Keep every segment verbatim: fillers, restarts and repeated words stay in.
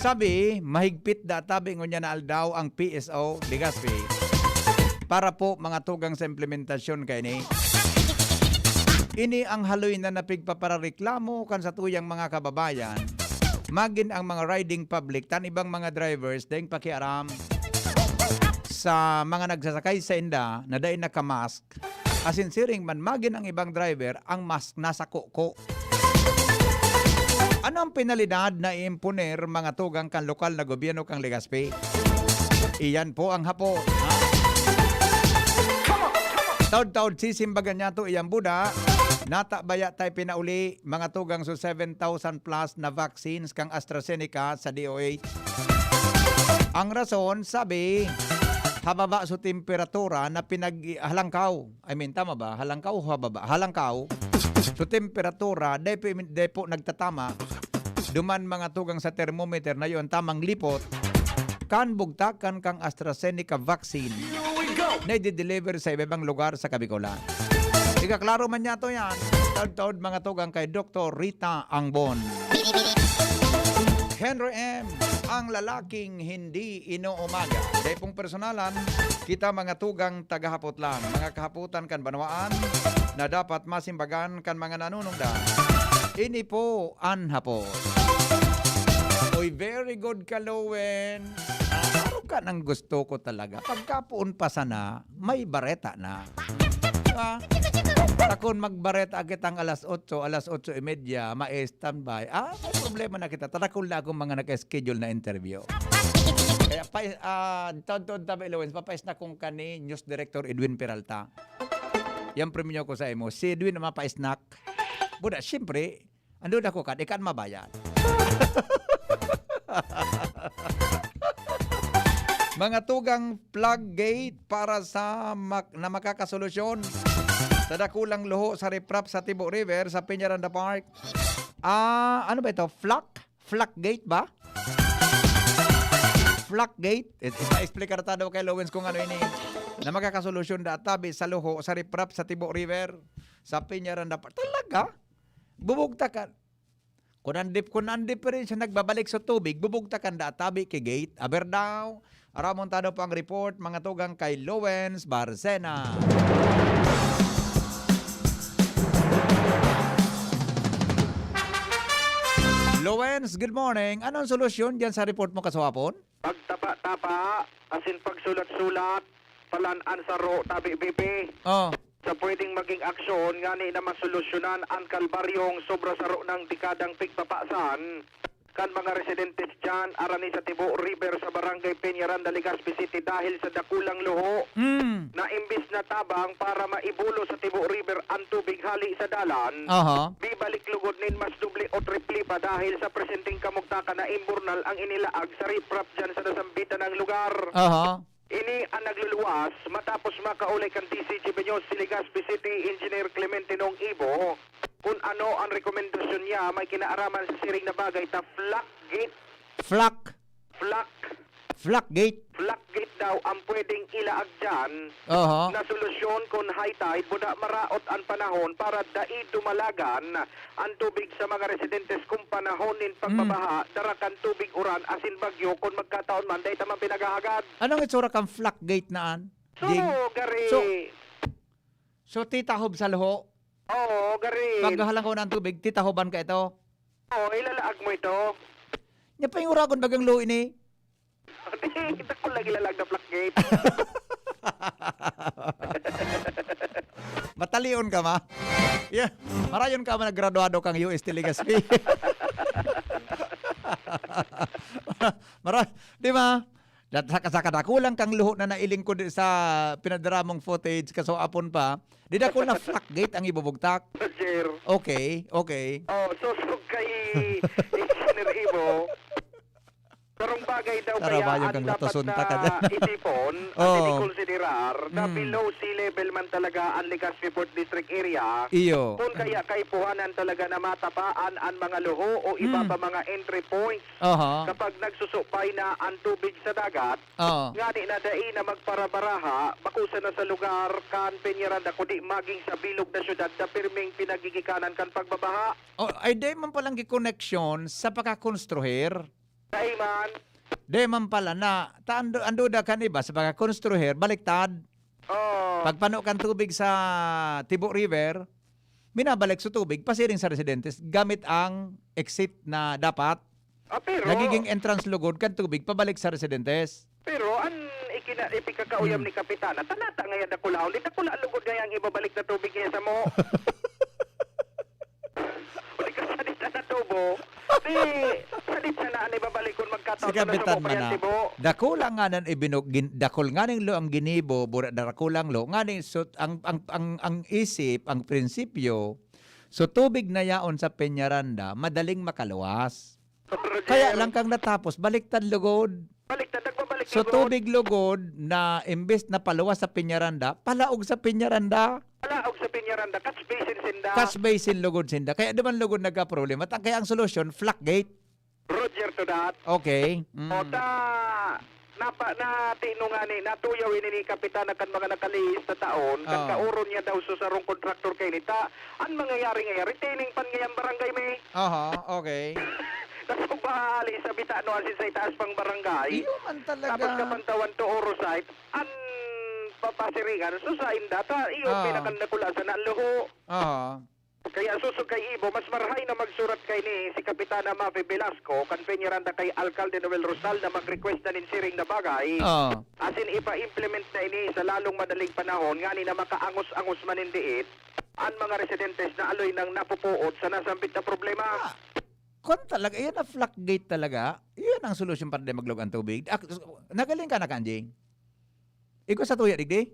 Sabi, mahigpit da tabi ngunyan na aldaw ang P S O Legazpi para po mga tugang sa implementasyon kaini. Ini ang haloy na napigpaparareklamo kan satuyang mga kababayan. Magin ang mga riding public, tan ibang mga drivers, daing pakiaram sa mga nagsasakay sa inda na dai nakamask. Asin siring man, magin ang ibang driver, ang mask nasa kuko. Ano ang penalidad na iimponer mga tugang kan lokal na gobyerno kan Legazpi? Iyan po ang hapot, ha? Taod-taod sisimbagan niyato iyang buda, natabaya tayo pinauli, mga tugang so seven thousand plus na vaccines kang AstraZeneca sa D O H. Ang rason, sabi, hababa so temperatura na pinag-, halangkaw. I mean, tama ba? Halangkaw o hababa? Halangkaw. So, temperatura, dai po, dai po nagtatama. Duman mga tugang sa thermometer na yon tamang lipot kan bugtakan kang AstraZeneca vaccine na i-deliver sa iba-ibang lugar sa Kabikolan. Ikaklaro man niya to yan. Taod-taod mga tugang kay Doktor Rita Angbon. Henry M, ang lalaking hindi inuumaga. Dai pong personalan, kita mga tugang tagahapot lang. Mga kahapotan kan banwaan na dapat masimbagan kan mga nanunungdan. Ini po an hapot. Oy, very good ka, Lowen. Araw ka nang gusto ko talaga. Pagkapoon pa sana, may bareta na. Diba? Takon magbareta kitang alas otso, alas otso y media, ma-standby. Ah, may problema na kita. Tatakol na akong mga naka-schedule na interview. Kaya pa, ah, taon-taon tabi, Lawens, papais na kong kani News Director Edwin Peralta. Yang premyo ko sa imo, si Edwin ang mapaisnak. Buda, siyempre, ando na ko ka, di ka mabayad. Mga tugang floodgate para sa mak-, na makakasolusyon sa dakulang luho sa riprap sa Tibo River sa Peñaranda Park. Ah, ano ba ito? Flock? Flockgate ba? Flockgate? It, ita-explicar ta daw kay Lowens kung ano ini. Na makakasolusyon da tabi sa luho sa riprap sa Tibo River sa Peñaranda Park. Talaga? Bubugtakan. Kung ang dip-, kung ang diferensya nagbabalik sa tubig, bubugtakan da tabi ki gate. Aber daw, aramon ta daw po ang report, mga tugang kay Lowens Barcena. Lowens, good morning. Anong solusyon diyan sa report mo kaswapon? Pagtapa-tapa, asin pagsulat-sulat, palan-an saro, tabi, bibi. Oh. Sa pwedeng maging aksyon ngani na masolusyonan an kalbaryong sobra saro nang dekadang pigpapasan kan mga residentes diyan, arani sa Tibo River sa Barangay Peñaranda, Legazpi City, dahil sa dakulang luho Mm. na imbis na tabang para maibulo sa Tibo River an tubig hali sa dalan, Aha. bibalik lugod nin mas doble o triple pa dahil sa presenteng kamugtakan na imburnal ang inilaag sa riprap diyan sa nasambitan ng lugar. Aha. Ini an nagluluwas matapos makaulay kan D C G B News si Legazpi City Engineer Clemente Nong Ibo kun ano an rekomendasyon niya may kinaaraman sa siring na bagay ta flock gate. Flock. Flock. Flock gate. Flock gate daw ang pwedeng ilaag diyan Oho. na solusyon kun high tide, buda maraot an panahon para dai dumalagan an tubig sa mga residentes kun panahon nin pagbabaha, Mm. dara kan tubig uran asin bagyo kun magkataon man dai ta man pinaghahagad. Anong itsura kan flock gate na an? So, Jing? gari. So, so, titahob sa luho? Oo, gari. Pag halang ko ng tubig, titahoban ka ito? Oo, ilalaag mo ito. Nya pa yung uragon bagang luho ini? Kita ko lagi lalag na black gate. Matalion ka, ma? Yeah. Marayon ka, ma, naggraduado kang U S T Legazpi. Mara-, di ba? Dat-, sa, sa kadakulang kang luho na nailingkod sa pinadaramong footage, kaso apon pa, di dakul na flock gate ang ibubugtak. Sir. Okay, okay. Oh, so, so kay Engineer Ibo, Karong bagay daw kaya Tarabayo ang kang dapat latoson ta ka na dyan. isipon, ang Oh. itikonsiderar na Mm. below sea level man talaga ang Legazpi Port District area. Iyo. Kung kaya kaipuhanan talaga na matapaan ang mga luho o iba Mm. pa mga entry points Aha. kapag nagsusupay na ang tubig sa dagat, Oo. ngani na dai na magparabaraha, bakusa na sa lugar kan Peñaranda, kundi maging sa bilog na syudad na pirming pinagigikanan kan pagbabaha. Oh, ay, di man palang gikoneksyon sa pagkakonstruhir. Dai man. Di man pala na, ta, ang du-, ang duda kan iba sa pagkakonstruher, baliktad. Oo. Pagpano kan tubig sa Tibo River, minabalik sa tubig, pasiring sa residentes, gamit ang exit na dapat. Ah, pero nagiging entrance lugod kan tubig pabalik sa residentes. Pero an ikina-, ipikakauyam Hmm. ni Kapitana, tanata ngayon dakulaon, di dakula lugod ngayon ang ibabalik na tubig niya sa mo. O di ka sadit na natubo, di sadit sana an ibabalik kung Si magkataon na sa Kapitan mo pa yan, Mana, Tibo. Dakula nga nan ibinug-, gin-, dakul nga ning lo ang ginibo, bura-, dakulang lo, nga ning sut-, ang, ang, ang, ang isip, ang prinsipyo, so tubig na yaon sa Peñaranda, madaling makaluwas. Roger. Kaya lang kang natapos, baliktad lugod. Baliktad, nagbabalik So, lugod. Tubig lugod na imbes na paluwas sa Peñaranda, palaog sa Peñaranda. Palaog sa Peñaranda, catch basin sinda. Catch basin lugod sinda. Kaya di man lugod nagkaproblema. Ta-, kaya ang solusyon, floodgate. Roger to that. Okay. Mm. O ta, napa-, natino nga ni, natuyaw ini ni Kapitana kan mga nakalihis na taon, kan Oo. kaoron niya daw sa sarong kontraktor kay nita, an mangyayari ngayon, retaining pan ngayang barangay may Aha, okay. Nasugba ali sa Bitano asin sa itaas pang barangay. Iyo man talaga. Tapos kapantawan to Oro site, an papasiringan, so sa inda, ta, iyo, Ah. pinakandakula sa naluho. Ah. Kaya susog kay Ibo, mas marhay na magsurat kay ni si Kapitana Mavi Velasco, kan Peñaranda kay Alkalde Noel Rosal na mag-request na nin siring na bagay. Ah. Asin ipa-implement na ini sa lalong madaling panahon, ngani na makaangos-angos man nin diit, an mga residentes na aloy nang napupuot sa nasambit na problema. Ah, kwan talaga, iyan na floodgate talaga. Iyan ang solusyon para di maglog ang tubig. Ak-, nagaling ka na, Kanjing? Igwa sa tuya, digdi?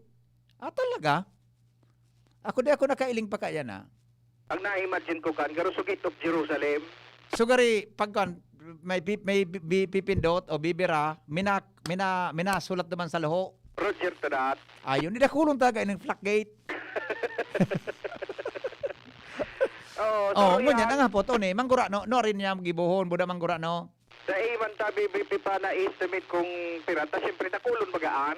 Ah, talaga? Ako di ako nakailing pa kaya na. Ang na-imagine ko kan, garo sa Gate of Jerusalem. So, gari, pag kan, may pi-, may bi-, bi-, pipindot o bibira, mina-, mina-, minasulat naman sa luho. Roger to that. Ayun, di dakulon talaga ining floodgate. Oo, so, Oh, ngunyan, yan. Ang hapot, oh, ni, manggura, no? No, rin niya, gibuhon, buda manggura, no? Dai man ta, B B P, pa na-estimate kung pira ta, siyempre, dakulon bagaan.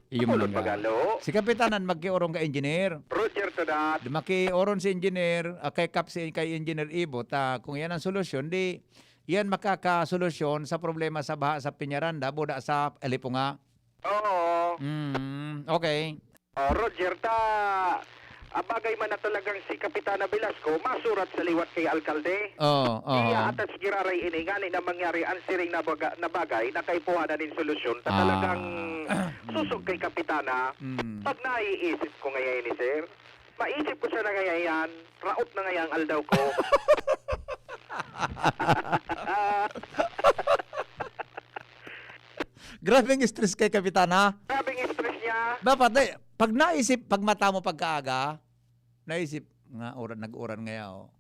Iyo Dakulon man nga. Baga, lo. Si Kapitanan magkiorong ka engineer. Roger to that. Di makiorong si engineer, ah, kay Kap si, kay Engineer Ibo, ta kung yan ang solusyon, di yan makakasolusyon sa problema sa baha sa Peñaranda, buda sa Alipunga. Oo. Mm, okay. Oh, Roger, ta, ah, bagay man na talagang si Kapitana Velasco masurat sa liwat kay alkalde. Oo, oo. Iya atas giraray ini, ngani na mangyari an siring na baga-, na bagay na kaipuhan na nin solusyon. Ta Ah. talagang susog kay Kapitana. Mm. Pag naiisip ko ngayon ini, sir, maisip ko siya na ngayon, raot na ngayon ang aldaw ko. Grabeng stress kay Kapitana. Grabeng stress niya. Dapat, eh, pag naisip, pag mata mo pagkaaga, naisip nga, "Uran, nag-uran ngaya, oh."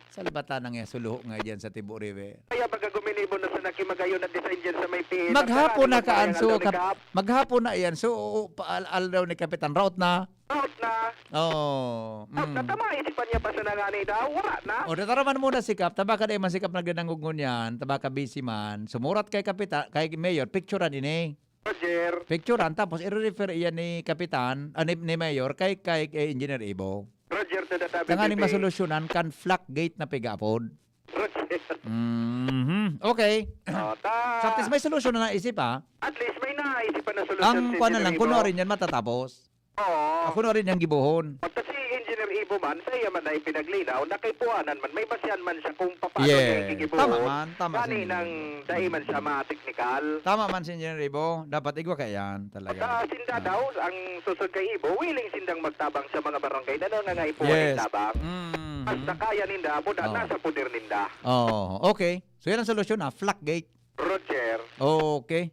Salbata na nga, suluho nga diyan sa Tibo River. Kaya baga guminibo na sa nakimagayon na design diyan sa may pin-, Maghapon na ang kaan, so, aldaw ni kap-, Kap. Maghapon na iyan, so, oo, pa-, al-, aldaw ni Kapitan, raot na. Out na. Oo, Out na, mm. Tama, isipan niya pa siya na nga ni daw, wala na. O, tataraman muna si Kap. Tabaka di man si Kap nagdadangog ngunyan. Tabaka busy man. Sumurat kay Kapita-, kay Mayor, picturean ini. Roger. Picturean, tapos i-refer iyan ni Kapitan, ah, ni, ni Mayor, kay, kay, kay Engineer Ibo. Roger to the Tanganing B B P. Masolusyonan kan floodgate na pigapod. Roger. Mhm. Okay. Oh, ta- So, at least may solusyon na naisip, ah. At least may naisip pa na solusyon Ang si kuwan na lang, Engineer Ibo. Kunwari niyan matatapos. Oo. Ako na rin niyang gibohon. Pagka si Engineer Ibo man, sa iya man na ipinaglinaw, na kay Puanan man, may basihan man siya kung papaano Yes. niya ikikibuhon. Tama man, tama si Ngani Engineer nang Ibo. Dai man siya mateknikal. Tama man si Engineer Ibo. Dapat igwa kaya yan, talaga. Sa sinda Ah. daw, ang susod kay Ibo, willing sindang magtabang sa mga barangay na nangangaipuhan Yes. ng tabang. Mm. Basta kaya ninda, buda, Oh. nasa poder ninda. Oh, okay. So, yan ang solusyon, ah. Floodgate. Roger. Okay.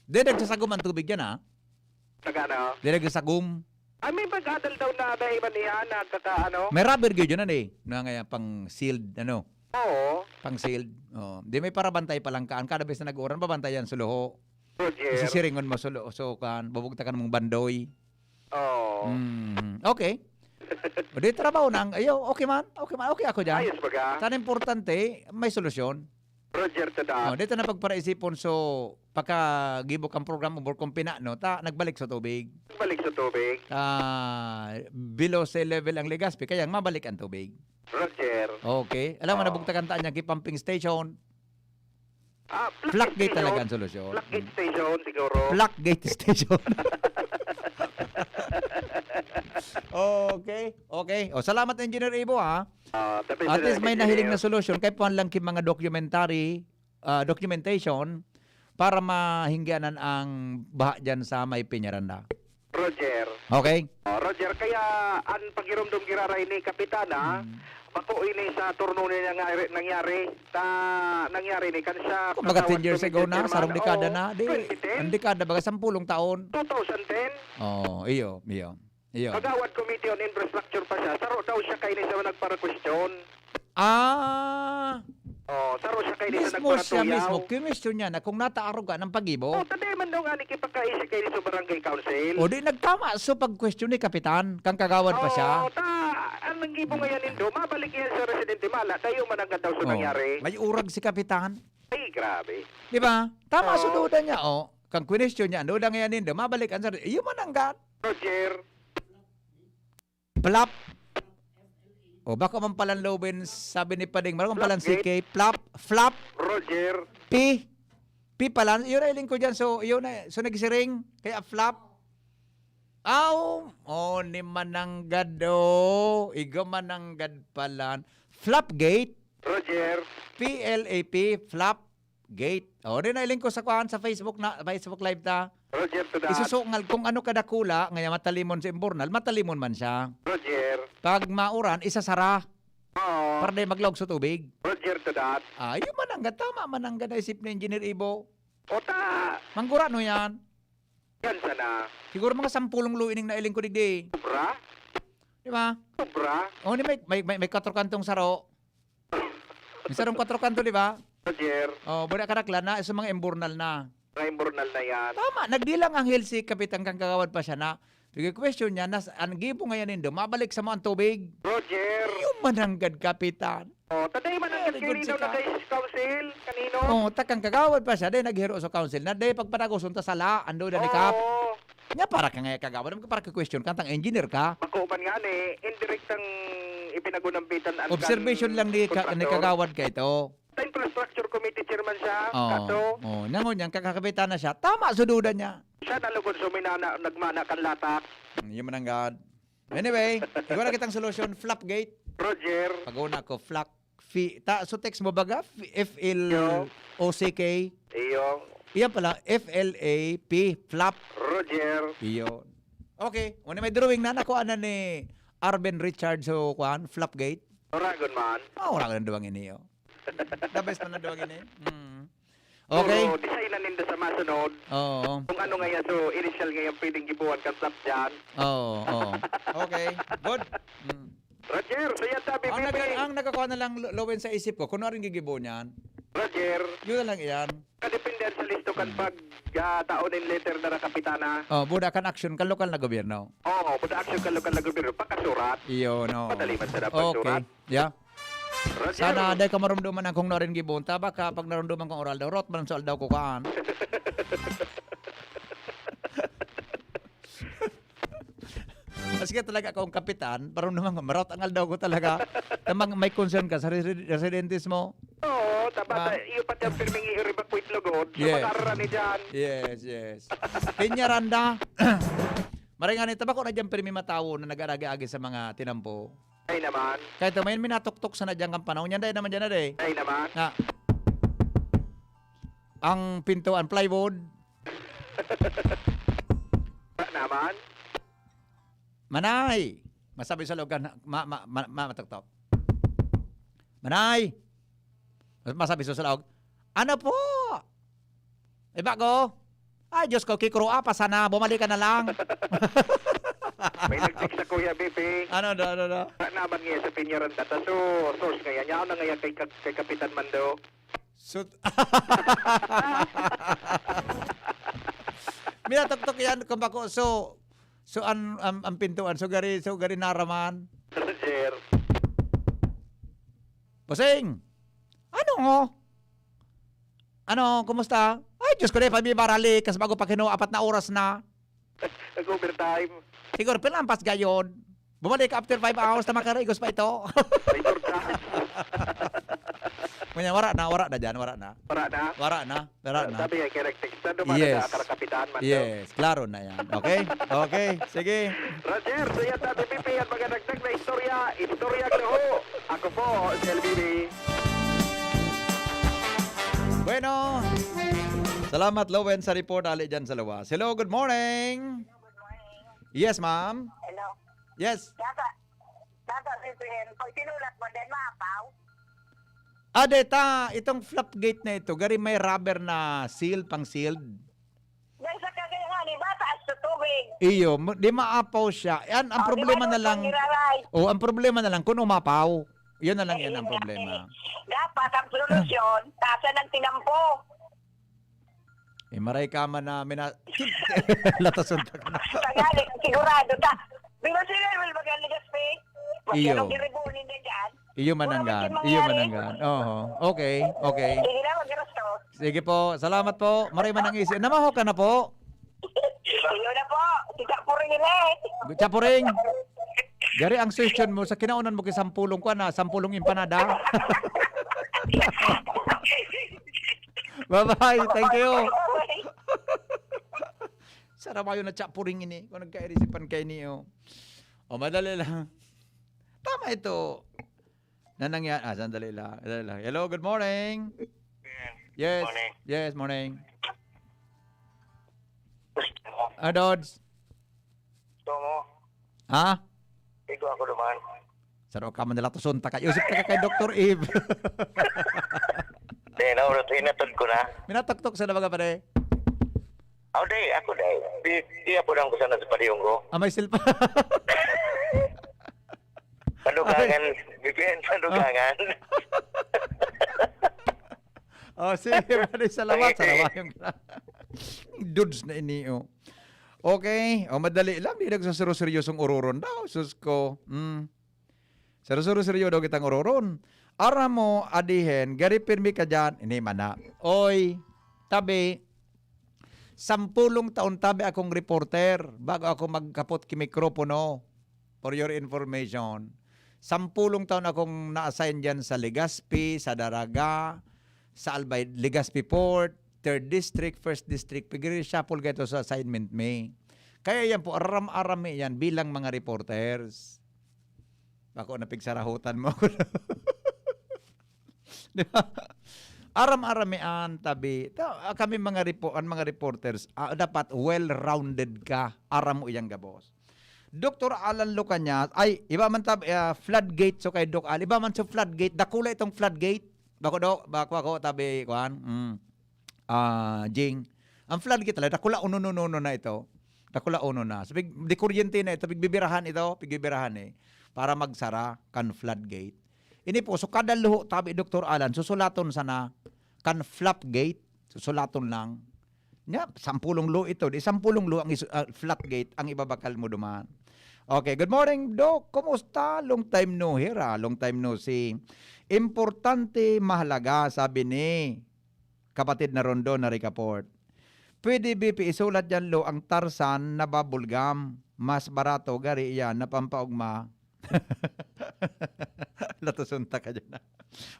Di, nagsasagom ang tubig yan, ah. Taga ano? Direk sa Sagum. Ay, may pag-adal daw na dahil man iyan, nagkaka-, ano? May rubber gyud yun, ano eh. Na nga pang sealed, ano? Oo. Pang sealed. Oh. Di may parabantay pa lang kaan. Kada bes na nag-uran, babantayan sa luho. Roger. Isisiringon mo sa luho. So, kan, bubugtakan mong bandoy. Oo. Mm. Okay. O di, trabaho na ang, ayo, okay man. Okay man. Okay ako dyan. Ayos baga? Tan importante, may solusyon. Roger to that. Oh, dito na pagparaisipon, so, pagkagibo kang program o kung pina, no, ta, nagbalik sa tubig. Nagbalik sa tubig. Ah, below sea level ang Legazpi, kaya mabalik ang tubig. Roger. Okay. Alam mo, Oh. nabugtakan taan niya, pumping station. Ah, Flak gate station. Talaga ang solusyon. Flak gate station siguro. Flak gate station. Okay, okay. O, salamat, Engineer Ibo, ha. Ah, the best At least may engineer. Nahiling na solusyon. Kaya puwan lang ki mga documentary, ah, documentation para mahinggianan ang baha dyan sa may Peñaranda. Roger. Okay? Oh, Roger, kaya an pagiromdom giraray ni Kapitana, Hmm. bako ini sa turno niya nangyari, nangyari. Ta, nangyari ni kan siya Kumbaga, kagawad ten years committee ago na, chairman. Sarong dekada Oo, na, di, twenty ten. Ang dekada, baga, sampulong taon. Two thousand ten. Oo, iyo, iyo, iyo. Kagawad Committee on Infrastructure pa siya, saro daw siya kaini sa nagparakwestiyon. Ah. Oh, saro siya kaini sa Mismo siya nagparatuyaw. Mismo, kinwestiyon niya na kung nataarog ka ng pagibo. Oh, tadi man daw nga ni kipakaisi kaini sa barangay council. O di nagtama so pag-question ni Kapitan, kang kagawad pa siya. Oh, ta, ang nanggibo ngayon nindo, mabalik yan sa residente mala, tayo man ang gadaw sa Oh, nangyari. May urag si Kapitan. Ay, grabe. Di ba? Tama Oo. Sa duda niya, oh. Kang question niya, ang duda ngayon nindo, mabalik ang sa, iyo man ang gan. Roger. Flap. O, bako man palan lobin, sabi ni Pading. Maramang palan Flap, C K. Flap, flap. Roger. P. P palan. Yun na iling ko dyan. So, yun na. So, nagsiring. Kaya flap. Aw. Oh, ni mananggad, oh. Iga mananggad palan. Flap gate. Roger. P L A P. Flap. Gate. O, di na iling ko sa kuan, sa Facebook na, Facebook Live ta. Roger to that. Isusungal kung ano kadakula, ngaya matalimon si Imbornal, matalimon man siya. Roger. Pag mauran, isasara. Oo. Para di maglaog sa tubig. Roger to that. Ah, yun mananggad, tama mananggad na isip ni Engineer Ibo. O ta. Manggura no yan. Yan sana. Siguro mga sampulong luining na iling ko digdi. Sobra? Di ba? Sobra? O, di may, may, may, may katro kantong saro. May sarong kwatro kanto, di ba? Roger. Oh, buda karaklan na, sa mga Imbornal na. Mga Imbornal na yan. Tama, nagdilang anghel si Kapitan kang kagawad pa siya na. Sige, question niya, nas, ang gibo ngayon nindo, mabalik sa mo ang tubig. Roger. Yung mananggad, Kapitan. Oh, taday mananggad Very good kayo nito si Ka- na kay council, kanino? Oh, takang kagawad pa siya, dahil naghiro sa council na, dahil pagpatagoson ta sala, ando na ni Kap. Oo. Nya, para ka nga kagawad, para ka question ka, tang engineer ka. Bako man nga ni, indirektang ipinagunampitan ang Observation kan lang ni ka-, ni kontraktor. Kagawad ka ito. Sa infrastructure committee chairman siya, Oo, kaso oo. Nangon niya, kakakapitan na siya. Tama, sududan niya. Siya na lugod suminana, nagmana kan latak. Hmm, yun man ang God. Anyway, ikaw na kitang solusyon, flap gate. Roger. Pag-una ko, flap fi-, ta, so text mo baga? F-, F L O C K? Iyo. Iyo. Iyan pala, F L A P, flap. Roger. Iyo. Okay, una may drawing na, nakuha na ni Arben Richard, so, kuan, flap gate. Oragon man. Ah, oragon ang duwang ini, oh. The best man ang duwang ini. Mm. Okay. Pero design na ninda sa masunod. Oo. Kung ano nga yan, so, initial nga yan, pwedeng gibuhan kang flap dyan. Oo, oo. Okay, good. Mm. Roger, saya tabi, Ang Bibi. nag-, ang nagkakuha na lang lo-, lowen sa isip ko, kung ano rin gigibo niyan. Roger. Yun na lang iyan. Kadepende sa listo kan Hmm. pag, ah, tao nin letter na nakapitana. Oh, buda kan action kan lokal na gobyerno. Oo, buda action kan lokal na gobyerno. Pakasurat. Iyo, no. Madali man sa dapat Okay. surat. Yeah. Roger. Sana dai ka marumduman ang kung narin gibunta. Baka pag narumduman kong oral daw, rot man sa aldaw ko kaan. Maski talaga akong kapitan, parang naman, marot ang aldaw ko talaga. Tamang may concern ka sa resi-, residentes mo. Oo, tama. Ah. Ta-, iyo pa dyan, pirming i-evacuate lugod. Yes. Sa mga arani dyan. Yes, yes. Peñaranda. Maray nga ni, tabako na dyan, pirmi matawo na nag-aragi-agi sa mga tinampo. Ay naman. Kahit may minatuktok sana dyan kang panahon, yan dahil naman dyan na, eh. Ay naman. Na, ang pintuan, plywood. Ba naman? Manay! Masabi sa loob ka na, ma-, ma-, ma-, ma-, matuktok. Manay! Masabi sa loob, "Ano po?" "Iba ko." "Ay, Diyos ko, kikro, ah, pasa na. Bumalik ka na lang." May nag-text sa Kuya B P. Ano daw, ano daw? Ba naman nga sa Peñaranda. Ta, so, source nga yan. Yaon na nga yan kay Ka-, kay Kapitan Mando. Sut-, Minatuktok yan, kung bako, so, so, an, an, an pintuan, so, gari, so, gari naraman. Sir. Bossing! Ano? Ano, kumusta? Ay, Diyos ko, di pa mi marali, kas bago pa kino, apat na oras na. Nag-overtime. Siguro, pinampas gayon. Bumalik after five hours na makarigos pa ito. May surcharge. Kunya, wara na, wara na dyan, wara na. Wara na? Wara na, wara na. Sabi nga, kaya nagtekstado man Yes. na nakakapitahan man daw. Yes, klaro na yan. Okay? Okay, sige. Roger, so yan, Daddy P P, ang mga dagdag na istorya, istoryang luho. Ako po, si L B B. Bueno, salamat, Lowen, sa report ali dyan sa luwas. Hello, good morning. Yes, ma'am. Hello. Yes. Dapat, dapat, Vivian, pag sinulat mo, then maapaw? Ah, deta, itong flap gate na ito, gari may rubber na seal, pang sealed. Dahil sa kagaya nga ni bata, sa tubig. Iyo, mo- di maapaw siya. Yan, ang Oh, di problema ba na lang. Niraray? Oh, ang problema na lang kung umapaw. Yan na lang, yan ang problema. Dapat ang solusyon, tasa ng tinampo. Eh, maray ka man na mina-, latasan ta ka na. Kaya, sigurado ta. Di ba sila, Will, magaligas, eh? Iyo. Masyadong diribunin na dyan. Iyo mananggan. Iyo mananggan. Oho. Okay, okay. Sige na, mag-gusto. Sige po. Salamat po. Maray man ang isi. Namaho ka na po. Iyo na po. Si Chapuring yun eh. Chapuring. Gari ang session mo sa kinaunan mo kay sampulong ko na, sampulong empanada. Bye-bye. Thank you. Saramayo na Chapuring ini. Kung nagkairisipan kayo niyo. O, madali lang. Tama ito. Na nangyari. Ah, sandali lang. Sandali lang. Hello, good morning. Yes. Morning. Yes, morning. Ah, Dods. Gusto mo? Ha? Igo ako naman. Saro ka man nila to sunta ka. Yusip ka kay Doktor Eve. Di, no, hinatod ko na. Minatuktok sa mga pare. Aw, di, ako, di. Di, di ako lang ko sana sa paliyong ko. Ah, may silpa. Padugangan, B P N, padugangan. Oh, sige, pare, salamat. Sige. Salamat yung dudes na ini, oh. Okay, oh, madali lang. Di nagsaseryo-seryosong uroron daw. Sus ko. Mm. Seryo-seryo daw kitang uroron. Aram mo, adihen, gari pirmi ka dyan. Ini man na. Oy, tabi, sampulong taon tabi akong reporter bago ako magkapot ki mikropono. For your information, sampulong taon akong na-assign dyan sa Legazpi, sa Daraga, sa Albay, Legazpi Port, Third District, First District, pigre-reshuffle ka ito sa assignment mi. Kaya yan po, aram-aram mi yan bilang mga reporters. Bako na pigsarahutan mo ako. Di ba? Aram-aram mi an tabi. Ta-, ah, kami mga repo-, an mga reporters, ah, dapat well-rounded ka. Aram mo iyang gabos. Doktor Alan Lucanias, ay, iba man tab-, ah, floodgate, so kay Doc Al, iba man sa floodgate, dakula itong floodgate. Bako do, bako ako, tabi, kuan, mm. Ah, Jing. Ang floodgate talaga, dakula uno, no, no, no na ito. Dakula uno na. So, pig-, di kuryente na ito, pigbibirahan ito, pigbibirahan eh. Para magsara, kan floodgate. Ini po, so kada luho, tabi Doktor Alan, susulaton sana, kan flap gate, susulaton lang. Nya, sampulong luho ito, di sampulong luho ang isu-, ah, flat gate, ang ibabakal mo duman. Okay, good morning, Doc. Kumusta? Long time no hear, ah. Long time no see. Importante, mahalaga, sabi ni kapatid na Rondon na Ricaport. Pwede, B P, isulat dyan, lo, ang Tarzan na bubble gum. Mas barato, gari iyan, na pampaugma. Latuson ta ka dyan.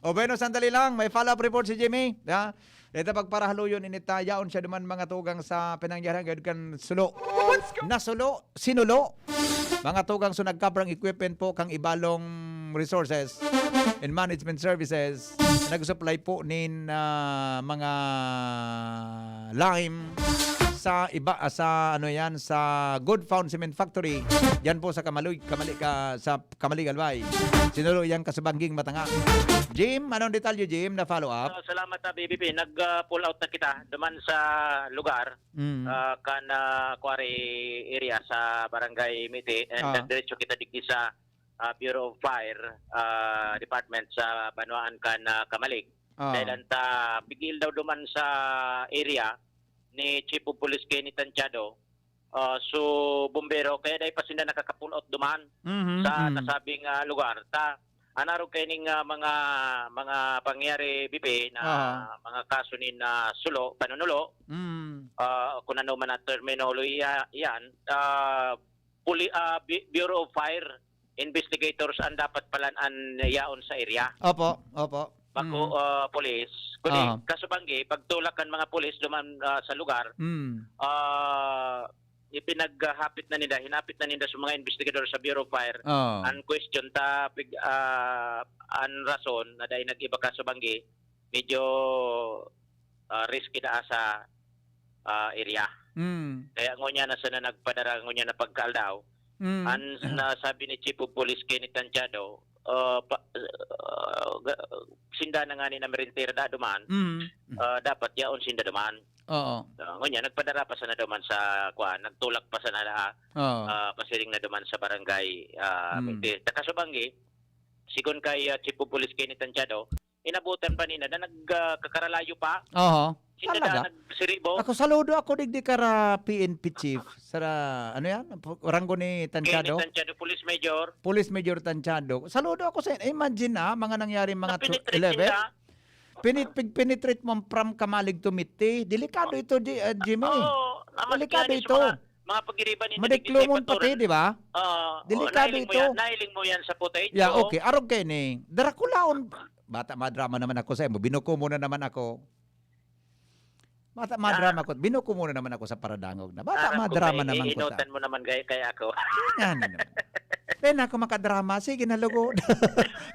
O, bueno, sandali lang. May follow-up report si Jimmy. Ha? Dito pagparahaluyon, inita, yaon siya duman mga tugang sa pinangyarihan gayud kan Sulo. Nasulo, sinulo. Mga tugang, so nagkabrang equipment po kang Ibalong Resources and Management Services. Nag-supply po nin, ah, mga lime sa iba, ah, sa ano yan, sa Good Found Cement Factory. Yan po sa Kamalig, Kamali ka, sa Kamalig, Albay. Sinulo yang kasubangging matanga. Jim, anong detalye, Jim, na follow up? Ah, salamat, ah, B B P. Nag, ah, pull out na kita duman sa lugar, Mm. ah, kan, ah, quarry area sa Barangay Miti, and Ah. nagdiretso kita digdi sa, ah, Bureau of Fire, ah, Department sa banwaan kan, ah, Kamalig. Ah. Dahil anta, bigil daw duman sa area ni Chief of Police Kenny Tantiado, ah, so, bumbero, kaya dai pa sinda nakaka-pull out duman Mhm, sa mhm. nasabing, ah, lugar. Ta, an arog kaining, ah, mga, mga pangyayari, B P, na Aha. mga kaso nin, ah, sulo, panunulo, Mm. ah, kung ano man ang terminolohiya yan, ah, puli-, ah, Bu-, Bureau of Fire investigators ang dapat palan-an yaon sa area. Opo, opo. Bako, Mm. ah, Police, kundi Aha. Kasubanggi, pagtulak kan mga pulis duman, ah, sa lugar, Mm. ah, ipinaghapit na ninda, hinapit na ninda sa mga investigador sa Bureau of Fire. Oo. Ang question ta, pig-, ah, ang rason na dai nag-iba Kasubanggi, medyo, ah, risky daa sa, ah, area. Mm. Kaya ngunyan na sana nagpadara, ngunyan na pagkaaldaw, Mm. Ang nasabi ni Chief of Police Kenneth Tanchado, ah, pa, ah, ga-, sinda na ngani na merentera da duman, Mm. ah, dapat yaon sinda duman. Oo. Ah, ngunyan, nagpadara pa sana duman sa, kuan, nagtulak pa sana na, Oo. ah, pasiring na duman sa barangay, ah, Mm. Miti. Takasubanggi, sigon kay, ah, Chief of Police Kenneth Tanchado, inabutan pa nila na nag, ah, kakaralayo pa. Oho. Sila Talaga? na nagsiribo. Ako, saludo ako digdi kara P N P chief. Sara, ano yan? Rango ni Tanchado? Kenny Tanchado, Police Major. Police Major Tanchado. Saludo ako sa, imagine, ah, mga nangyari mga tw-, Napenetrate eleven. Sila. Pinit-, pig-, penetrate mo from Kamalig to Miti. Delikado ito, G-, ah, Jimmy. Oo, naman Delikado yan, ito. Mga, mga pag-iriban ni Madiklumon Nagiging pati, Paturan. Di ba? Oo, Delikado nailing mo ito. Yan, nailing mo yan sa footage, Yeah, oo. Okay. Arog kayo ni. Darakulaon. Bata, madrama naman ako sa imo. Binuko mo na naman ako. Bata, madrama Ah. ko. Binuko mo na naman ako sa paradangog na. Bata, Aram ko, madrama may naman ko ta. iinutan mo naman kay, kay ako. Yan, ano. Kaya na ako makadrama. Sige na, lugod.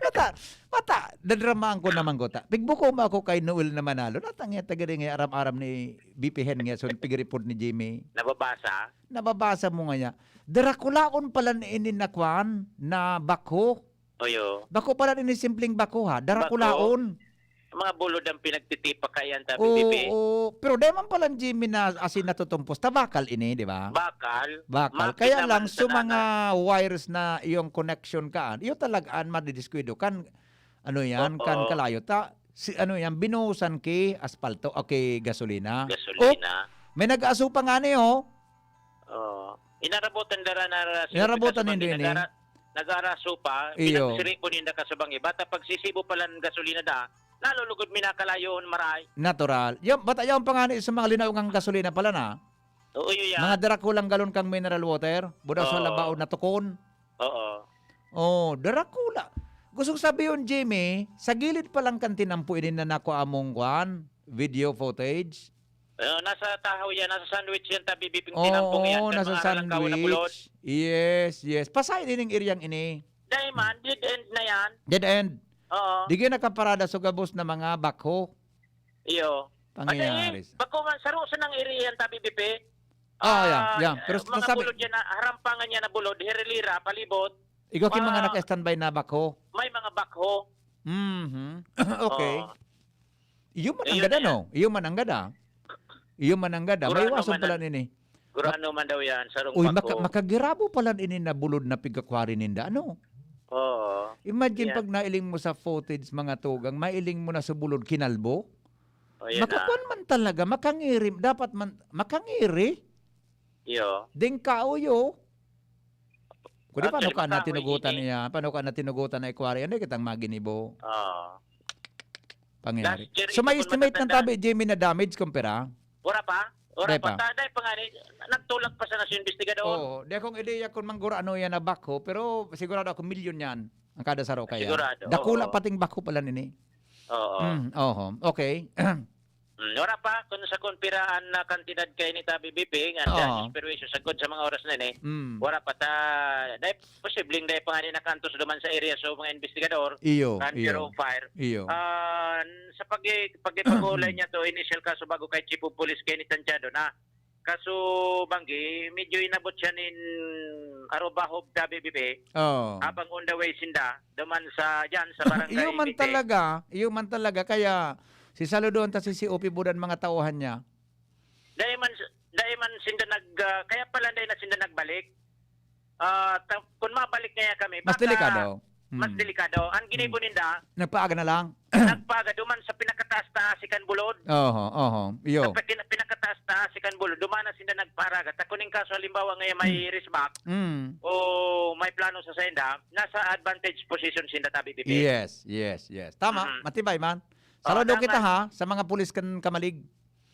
Bata, bata, dadramaan ko naman ko ta. Pigbuko mo ako kay Noel na Manalo. Natang niya, taga rin nga, aram-aram ni B P Hen nga, so, pig-report ni Jimmy. Nababasa? Nababasa mo nga niya. Darakulaon pala ni ini na kwan, na bakho. Oyo. Bako pala din simpleng bako, ha? Darakulaon. Bako. Mga bulod ang pinagtitipak kay ang tabi, Oo, bibi. Oo. Pero di man pala, Jimmy, na asin natutumpos. Ta bakal ini, di ba? Bakal. Bakal. Makina Kaya lang, man so sana mga na. Wires na iyong connection kaan, iyo talaga ang madidiskuido. Kan, ano yan? Oo. Kan kalayo. Ta, si, ano yan? Binuhusan ki aspalto. Okay, gasolina. Gasolina. Oh, may nag-asupa nga ni, oh. Oo. Inarabotan dara na ra-, Inarabotan Kasubanggi, hindi, hindi. nagara-, nagaraso pa, Iyo. Pinagsiribo ninda Kasubanggi. Bata pagsisibo pala ng gasolina da, nalulugod mi nakalayo, maray. Natural. Yan, bata yan pa nga ni sa mga linaw ngang gasolina pala na. Oo, yun yan. Mga darakulang galon kang mineral water, buda sa Oo. labaw na tukon. Oo. Oh, darakula. Gusto ko sabihin, Jimmy, sa gilid pa lang kan tinampo ini na nakuha mong kwan, video footage. Eh, nasa tahaw yan, nasa sandwich yan, tabi biping Oo, tinampong yan. Kan nasa mga arangkaw na bulod. Sandwich. Yes, yes. Pasay din yung iryang ini. Dahil man, dead end na yan. Dead end. Oo. Di kayo nakaparada sa gabos na mga bakho. Iyo. Pangyayari. Ay, bako man, saro sa nang iri yan, tabi bipi. Ah, yeah, Ah, yeah. Pero mga sabi bulod yan, na, harampangan niya na bulod, hirilira, palibot. Ikaw ki mga Ah, naka-standby na bakho? May mga bakho. Mhm. Okay. Oo. Iyo man ang Iyo gada, na yan. No? Iyo man ang gada. Iyo man ang gada. May Gurano iwasan man pala ang, nini. Gurano man daw yan, sarong Uy, maka-, bakho. Makagirabo pala nini na bulod na pigakwari ninda, ano? Oo. Imagine Yan. Pag nailing mo sa footage, mga tugang, mailing mo na sa bulod, kinalbo? O, yan na. Makakuan man talaga, makangiri, dapat man, makangiri. Iyo. Ding kauyo. Kundi paano Actually, ka na makahoy tinugutan ini. Niya? Paano ka na tinugutan na ikwari? Ano kitang maginibo? Oo. Pangyayari. Last year, So, may ito kung estimate ng matatanda. Tabi, Jimmy, na damage kung pera? Wala pa? Wala Wala pa. pa. Ta-, dahil pa nga ni, nagtulak pa sana sa investigador. Oo. Di akong ideya kung manggura ano yan na bakho, pero sigurado ako milyon yan ang kada saro kaya. Sigurado, Dakula oo. Pating bakho pala nini. Oo. Mm, oho. Okay. Mm, wala pa kung sa kung pira an, ah, kantidad kay ni Tabi B P, nga Oo. Danyos perwisyo, sagkod sa mga oras na ni. Mm. Wala pa ta, dahil posibleng dahil pa nga ni nakantos duman sa area, so mga investigador, Iyo, kan iyo. Bureau of Fire. Iyo. Ah, sa pag-, pag-, pag-ulay niya to, initial kaso bago kay Chief of Police Kenny Tanchado na kaso banggi, medyo inabot siya nin Arubahob, Tabi B P. Oo. Habang on the way sinda, duman sa, dyan, sa barangay Iyo man Mite. Talaga, iyo man talaga. Kaya, si Saludo ang tasi si Upi Budan mga tauhan niya. Dahil man, dahil man sinda nag, ah, kaya pala dahil na sinda nagbalik. Ah, ta-, kung mabalik ngaya kami, Mas baka delikado. mas Hmm. delikado. Ang ginibo Hmm. ninda, Nagpaaga na lang. nagpaaga duman sa pinakataas-taas si Kanbulod. Oho, oho. Iyo. Sa pina-, pinakataas-taas si Kanbulod. Duman na sinda nagpaaraga. Ta kuning kaso, halimbawa, ngaya may Hmm. risk back, Hmm. o may plano sa senda, nasa advantage position sinda, Tabi B P. Yes, yes, yes. Tama, Mhm. matibay man. Oh, Saludo tama. Kita, ha, sa mga pulis kan Kamalig.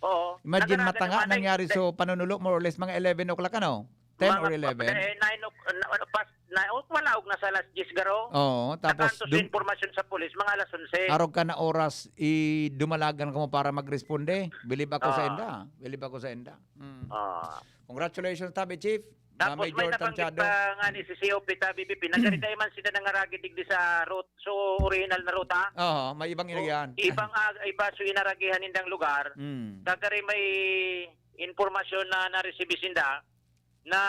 Oo. Imagine, Nagaraga matanga naman, nangyari dahil so panunulo, more or less, mga eleven o'clock, ano? Ten or eleven? Mga pa-, eh, nine o'clock, na-, ano, past na, oh, wala og nasa alas diyes garo. Oo, tapos Nakantos sa dum- impormasyon sa pulis, mga alas onse. Arog ka na oras, i-, dumalagan ka mo para magresponde. Bilib ako sa Ah. inda. Bilib ako sa inda. Mm. Ah. Congratulations, Tabi Chief. Tapos Major may nabanggit Tantiado. pa nga ni si C O P Tabi B P, nagkariday man sila nangaragi digdi sa route, so original na ruta. Oo, may ibang So, inaragihan. ibang ag-, iba so inaragihan nindang lugar. Mm. Kagari may impormasyon na naresibi sinda na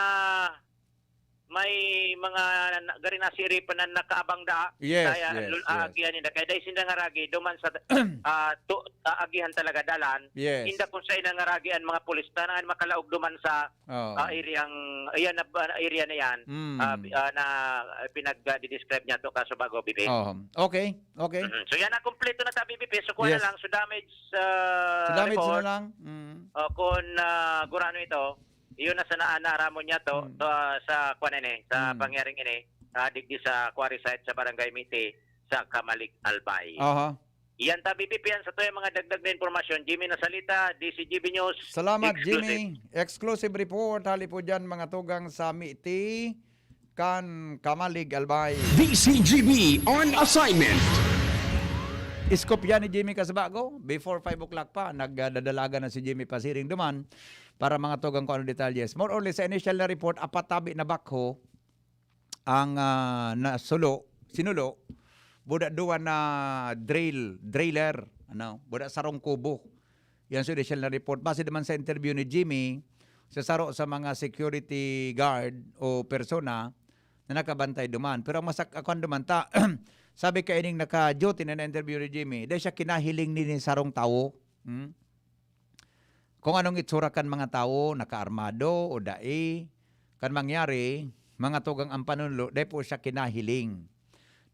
may mga na, gari na siripan na nakaabang da. Yes, Kaya yes, lul-, yes. aagihan nila. Kaya dahil sinda ngaragi, duman sa, ah, to, aagihan talaga dalan. Yes. Inda kung sa inangaragi ang mga pulis, tanang makalaog duman sa, Oo. ah, area ang, ayan na ba, area na yan, Mm. ah, bi-, ah, na, ah, pinag-, ah, didescribe niya to, kaso bago, Bibi. Oo. Okay, okay. Mhm. So, yan ang kompleto na tabi, Bibi. So, kuha Yes. na lang. So, damage, ah, So, damage report. na lang. Mm. O, kung, ah, gurano ito, iyon na sana ang naaramon niya to, Hmm. to, ah, sa kwan ini, sa Hmm. pangyaring ini, ah, digdi sa quarry site sa Barangay Miti, sa Camalig, Albay. Aha. Iyan ta, B P P, yan sa tuyang mga dagdag na impormasyon. Jimmy Nasalita, D C G B News, Salamat, exclusive. Jimmy. Exclusive report. Hali po dyan, mga tugang sa Miti, kan Camalig, Albay. D C G B on assignment. Iskop yan ni Jimmy Kasabago. Before five o'clock pa, nagdadalagan na si Jimmy pasiring duman para mga tugang kung ano detalyes. More or less, sa initial na report, apat tabi na bakho ang, ah, nasulo, sinulo. Buda duwa na drill, driller, ano, buda sarong kubo. Yan sa initial na report. Base naman sa interview ni Jimmy, sa saro sa mga security guard o persona na nakabantay duman. Pero ang masak-, ako ang duman ta, sabi kaining naka-duty na na-interview ni Jimmy, dahil siya kinahiling ni, ni sarong tawo. Hmm? Kung anong itsura kan mga tawo, nakaarmado o dai, kan mangyari, mga tugang ang panunulo, dai po siya kinahiling.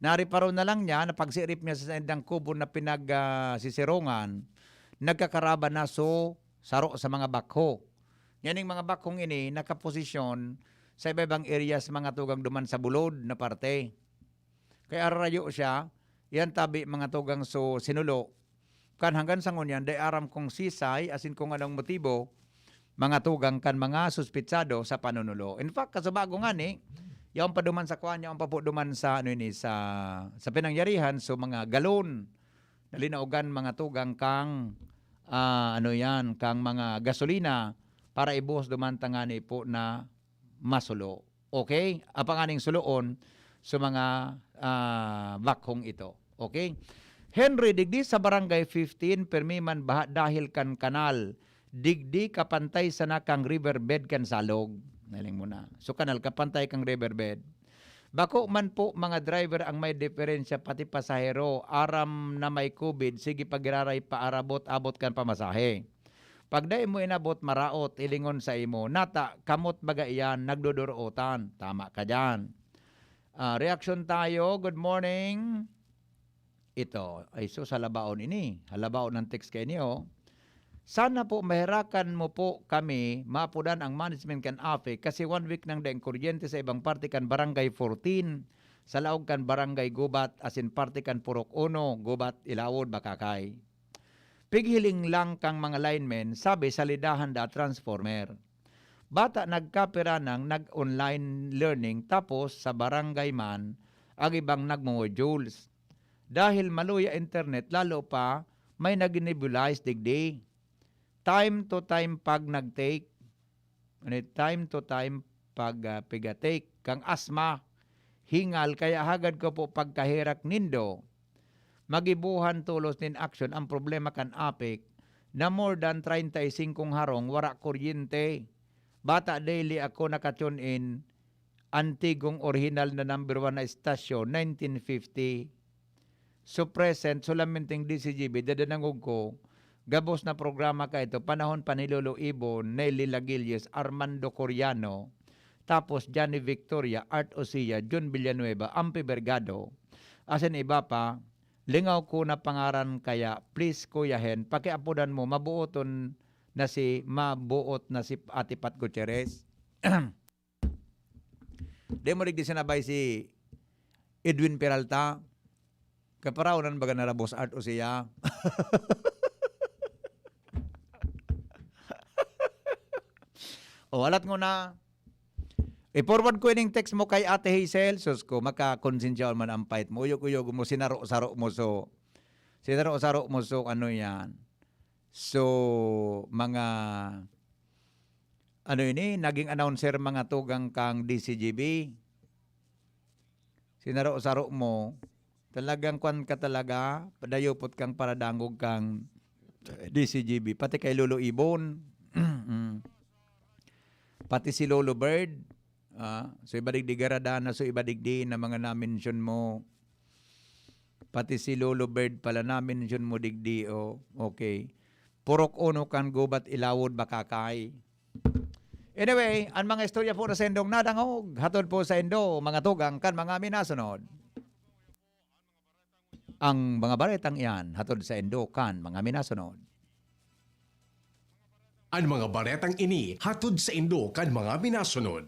Nariparo na lang niya na pagsirip niya sa saindang kubo na pinag, ah, sisirongan, nagkakaraban na so saro sa mga bakho. Yan yung mga bakhong ini nakaposisyon sa iba-ibang areas, mga tugang duman sa bulod na parte. Kaya ararayo siya, yan tabi mga tugang so sinulo. Kan hanggan sa ngunyan, dai aram kung sisay, asin kung anong motibo, mga tugang kan mga suspitsado sa panunulo. In fact, kasabago nga ni, yaon pa duman sa kwan, yaon pa po duman sa, ano ini, sa, sa pinangyarihan, so mga galon na linaogan mga tugang kang, ah, ano yan, kang mga gasolina para ibuhos duman tangani po na masulo. Okay? Apanganing suloon sa mga, ah, bakhong ito. Okay? Henry, digdi sa Barangay fifteen, permi man baha dahil kan kanal. Digdi kapantay sana kang riverbed kan Salog. Naling mo na. So, kanal kapantay kang riverbed. Bako man po mga driver ang may diferensya, pati pasahero. Aram na may covid, sige pagiraray pa arabot-abot kan pamasahe. Pag dai mo inabot, maraot, ilingon sa imo. Nata, kamot baga iyan, nagdodorotan. Tama ka diyan. Ah, reaksyon tayo. Good morning. Ito, ay sus, halabaon ini. Halabaon ng text kayo niyo. Sana po mahirakan mo po kami maapudan ang management kan AFIC kasi one week nang daing kuryente sa ibang parte kan Barangay fourteen, sa laog kan Barangay Gubat, asin parte kan Purok Uno, Gubat, Ilawod, Bakakay. Pighiling lang kang mga linemen, sabi salidahan da transformer. Bata nagkapira nang nag-online learning tapos sa barangay man, ang ibang nagmo-modules. Dahil maluya internet, lalo pa may nag-nebulize digdi. Time to time pag nag-take, ano, time to time pag, ah, piga-take kang asma, hingal, kaya hagad ko po pagkaherak nindo. Magibuhan tolos nin aksyon ang problema kan AFIC na more than treinta y cinco harong wara kuryente. Bata daily ako naka-tune in, antigong orihinal na number one na estasyon, nineteen fifty. So present, solamente ang D C G B, dadanangog ko, gabos na programa ka ito, panahon pa ni Lolo Ibon, Nelly Lagilles, Armando Coriano, tapos Johnny Victoria, Art Osia, Jun Villanueva, Ampi Bergado, asin iba pa, lingaw ko na pangaran kaya, please, Kuya Hen, pakiapodan mo, mabuoton na si, mabuot na si Ate Pat Gutierrez. Di mo digdi sinabay si Edwin Peralta? Kaparaonan baga na Boss Art Osia? O, alat ngona, I-forward ko ining text mo kay Ate Hazel. Sus ko, makakonsensya man ang pait mo. Uyog-uyog mo, sinaro-saro mo, so. Sinaro-saro mo, so, ano yan? So, mga, ano ini, naging announcer mga tugang kang D C G B. Sinaro-saro mo, talagang kwan ka talaga, padayupot kang paradangog kang D C G B, pati kay Lolo Ibon. Mm. Pati si Lolo Bird, ah, so iba digdi Garadana, so iba digdi na mga na-mention mo. Pati si Lolo Bird pala na-mention mo digdi, oh. Okay. Purok uno kan gubat ilawod bakakay. Anyway, ang mga istorya po na sa indong nadangog, hatod po sa indo, mga tugang kan mga minasunod. Ang mga baretang iyan, hatod sa indo kan mga minasunod. An mga baretang ini hatod sa indo kan mga minasunod.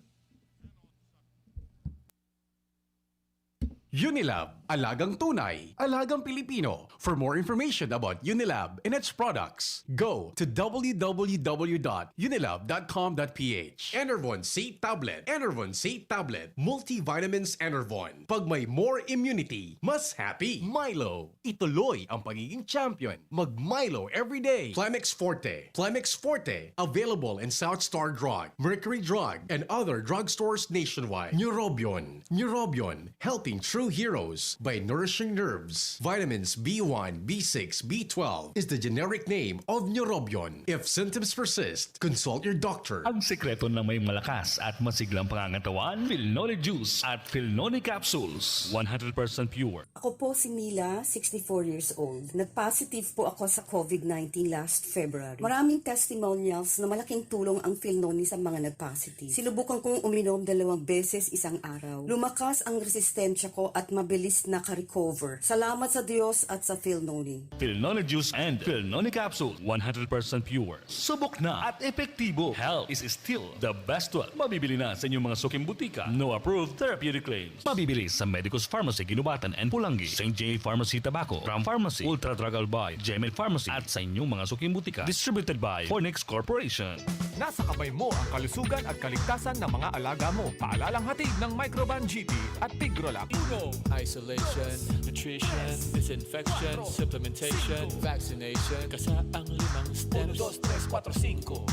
Unilab, alagang tunay, alagang Pilipino. For more information about Unilab and its products, go to w w w dot unilab dot com dot p h. Enervon C Tablet, Enervon C Tablet, Multivitamins Enervon. Pag may more immunity, mas happy. Milo, ituloy ang pagiging champion. Mag Milo everyday. Plemex Forte. Plemex Forte. Available in South Star Drug, Mercury Drug, and other drugstores nationwide. Neurobion. Neurobion. Helping true heroes by nourishing nerves. Vitamins B one, B six, B twelve is the generic name of Neurobion. If symptoms persist, consult your doctor. Ang sekreto ng may malakas at masiglang pangangatawan, Filnoni Juice at Filnoni Capsules. One hundred percent pure. Ako po si Mila, sixty-four years old. Nag-positive po ako sa covid nineteen last February. Maraming testimonials na malaking tulong ang Filnoni sa mga nag-positive. Sinubukan kong uminom dalawang beses isang araw. Lumakas ang resistensya ko at mabilis naka-recover. Salamat sa Diyos at sa Filnoni. Filnoni Juice and Filnoni Capsule, one hundred percent pure. Subok na at epektibo. Health is still the best wealth. Mabibili na sa inyong mga suking butika. No approved therapeutic claims. Mabibili sa Medicus Pharmacy, Guinobatan and Pulangi, Saint J Pharmacy, Tabaco, Ram Pharmacy, Ultra Drug Albay, Gmail Pharmacy, at sa inyong mga suking butika. Distributed by Fornix Corporation. Nasa kamay mo ang kalusugan at kaligtasan ng mga alaga mo. Paalalang hatid ng Microban G P at Tigrolac. Uno. Isolation, nutrition, disinfection, supplementation, vaccination. Kasa ang limang steps. Uno, dos, tres, kuwatro, singko.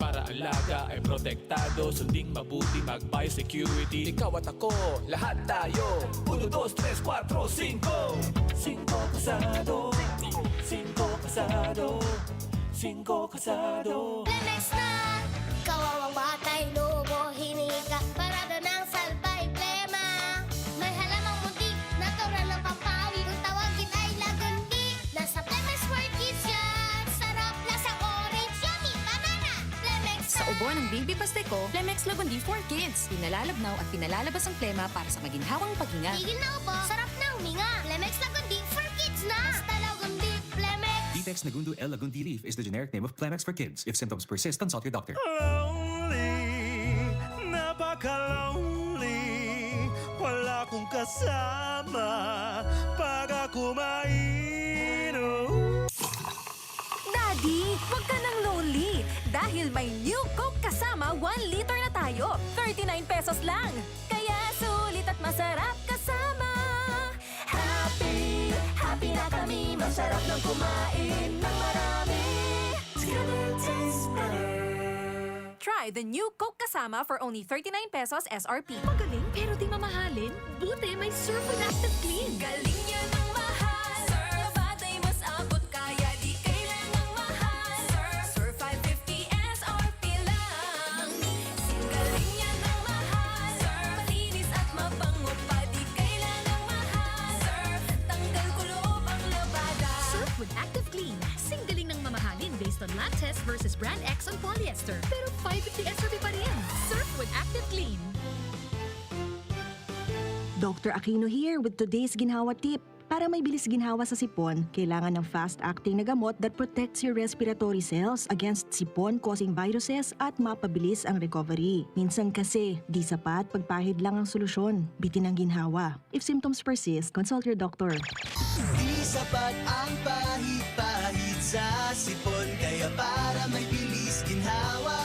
Para alaga ay protektado, sunding mabuti, mag-biosecurity. Ikaw at ako, lahat tayo. Uno, dos, tres, kuwatro, singko. Singko kasado. Singko kasado. Singko kasado. Plemex na! Kawawang batay, lubo, hinika, parada ng salbay, plema. May halamang munti, natural na pampawi. Kung tawagin ay lagundi, nasa Plemex for Kids yan. Sarap, lasa, orange, yummy, banana. Plemex Sa na! Ubo ng Baby Pasteco, Plemex Lagundi for Kids. Pinalalabnaw at pinalalabas ang plema para sa maginhawang paghinga. Tigil na ubo, sarap na huminga. Plemex Lagundi for Kids na! Basta Lagundi, Plemex! Vitex Nagundo L Lagundi Leaf is the generic name of Plemex for Kids. If symptoms persist, consult your doctor. Lonely, napaka-lonely. Wala akong kasama pag ako mainom. Daddy, wag ka nang lonely. Dahil may New Coke Kasama, one liter na tayo. Thirty-nine pesos lang. Kaya sulit at masarap kasama. Happy, happy na kami. Masarap nang kumain ng marami. Together tastes better. Try the new Coke Kasama for only thirty-nine pesos S R P. Magaling pero di mamahalin? Buti may Surf with Active Clean. Galing niya ng mahal. Surf. Batay mas abot kaya di kailangang mahal. Surf. Surf five fifty S R P lang. Galing niya ng mahal. Surf. Malinis at mabango pa di kailangang mahal. Surf. Tanggal kulob ang labada. Surf with Active Clean. Sing galing ng mamahalin based on lab test versus brand X on polyester. Pero five fifty S R P pa rin. Surf with Active Clean. Doctor Aquino here with today's ginhawa tip. Para may bilis ginhawa sa sipon, kailangan ng fast-acting na gamot that protects your respiratory cells against sipon-causing viruses at mapabilis ang recovery. Minsan kasi, di sapat pagpahid lang ang solusyon. Bitin ang ginhawa. If symptoms persist, consult your doctor. Di sapat ang pahid-pahid sa sipon, kaya para may bilis ginhawa,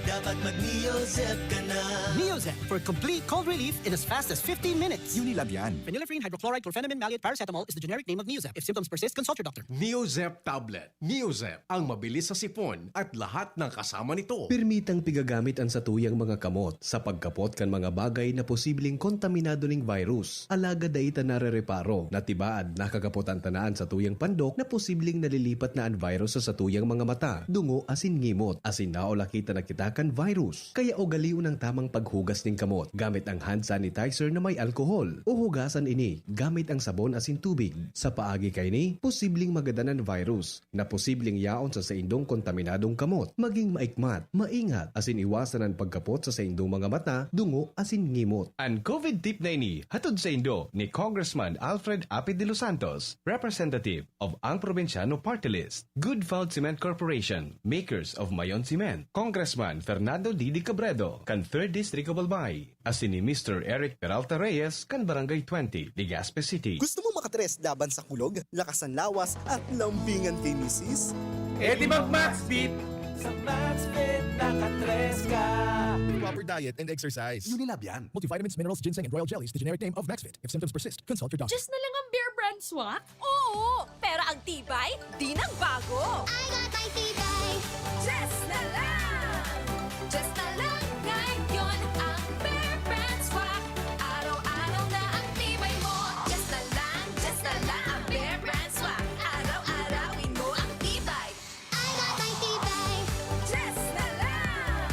dapat Mag-Neozep ka na. Neozep for complete cold relief in as fast as fifteen minutes. Unilab yan. Phenylephrine hydrochloride chlorphenamine maleate paracetamol is the generic name of Neozep. If symptoms persist, consult your doctor. Neozep tablet. Neozep, ang mabilis sa sipon at lahat ng kasama nito. Permitang pigagamit an satuyang mga kamot sa pagkapot kan mga bagay na posibleng kontaminado ning virus. Alagad dai ta narereparo na tibaad nakakapot an tanan satuyang pandok na posibleng nalilipat na an virus sa satuyang mga mata, dungo asin ngimot, asin naulakitan na kita kan virus. Kaya ugalion ang tamang paghugas ning kamot gamit ang hand sanitizer na may alkohol o hugasan ini gamit ang sabon asin tubig. Sa paagi kaini, posibleng magadan an virus na posibleng yaon sa saindong kontaminadong kamot. Maging maikmat, maingat, asin iwasan an pagkapot sa saindong mga mata, dungo, asin ngimot. An COVID tip na ini hatod saindo ni Congressman Alfred Apid de los Santos, representative of Ang Probinsyano Party List, Good Found Cement Corporation, makers of Mayon Cement, Congressman Fernando Didi Cabredo, kan Third District of Albay, asin ni Mister Eric Peralta Reyes, kan Barangay twenty, Legazpi City. Gusto mo makatres laban sa kulog, lakas ng lawas, at lambingan kay misis? E di mag-Maxfit! Sa Maxfit, nakatres ka. Proper diet and exercise. Unilab yan. Multivitamins, minerals, ginseng, and royal jellies, the generic name of Maxfit. If symptoms persist, consult your doctor. Just na lang ang Bear Brand Swak? Oo, pero ang tibay, di nagbago. I got my tibay. Just na lang! Just na lang ngayon ang Bear Brand Swak. Araw-araw na ang tibay mo. Just na lang, just na lang ang Bear Brand Swak. Araw-arawin mo ang tibay. I got my tibay. Just na lang!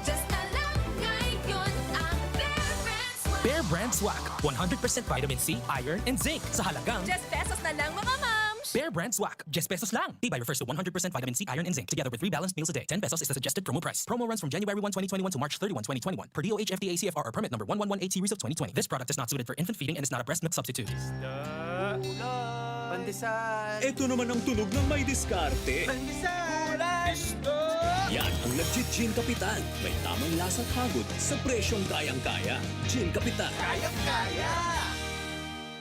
Just na lang ngayon ang Bear Brand Swak. Bear Brand Swak, one hundred percent vitamin C, iron, and zinc sa halagang Just pesos na lang, mga mams! Bear Brand Swak, just pesos lang. Tibay refers to one hundred percent vitamin C, iron, and zinc, together with three balanced meals a day. Ten pesos is the suggested promo price. Promo runs from January one, twenty twenty-one to March thirty-one, twenty twenty-one, per D O H F D A C F R or permit number one one one eight series of twenty twenty. This product is not suited for infant feeding and is not a breast milk substitute. Pandesal. Ito naman ang tunog ng may diskarte. Pandesal. Yan ang legit Gin Kapitan. May tamang lasa at hagod sa presyong kayang-kaya. Gin Kapitan. Kayang-kaya.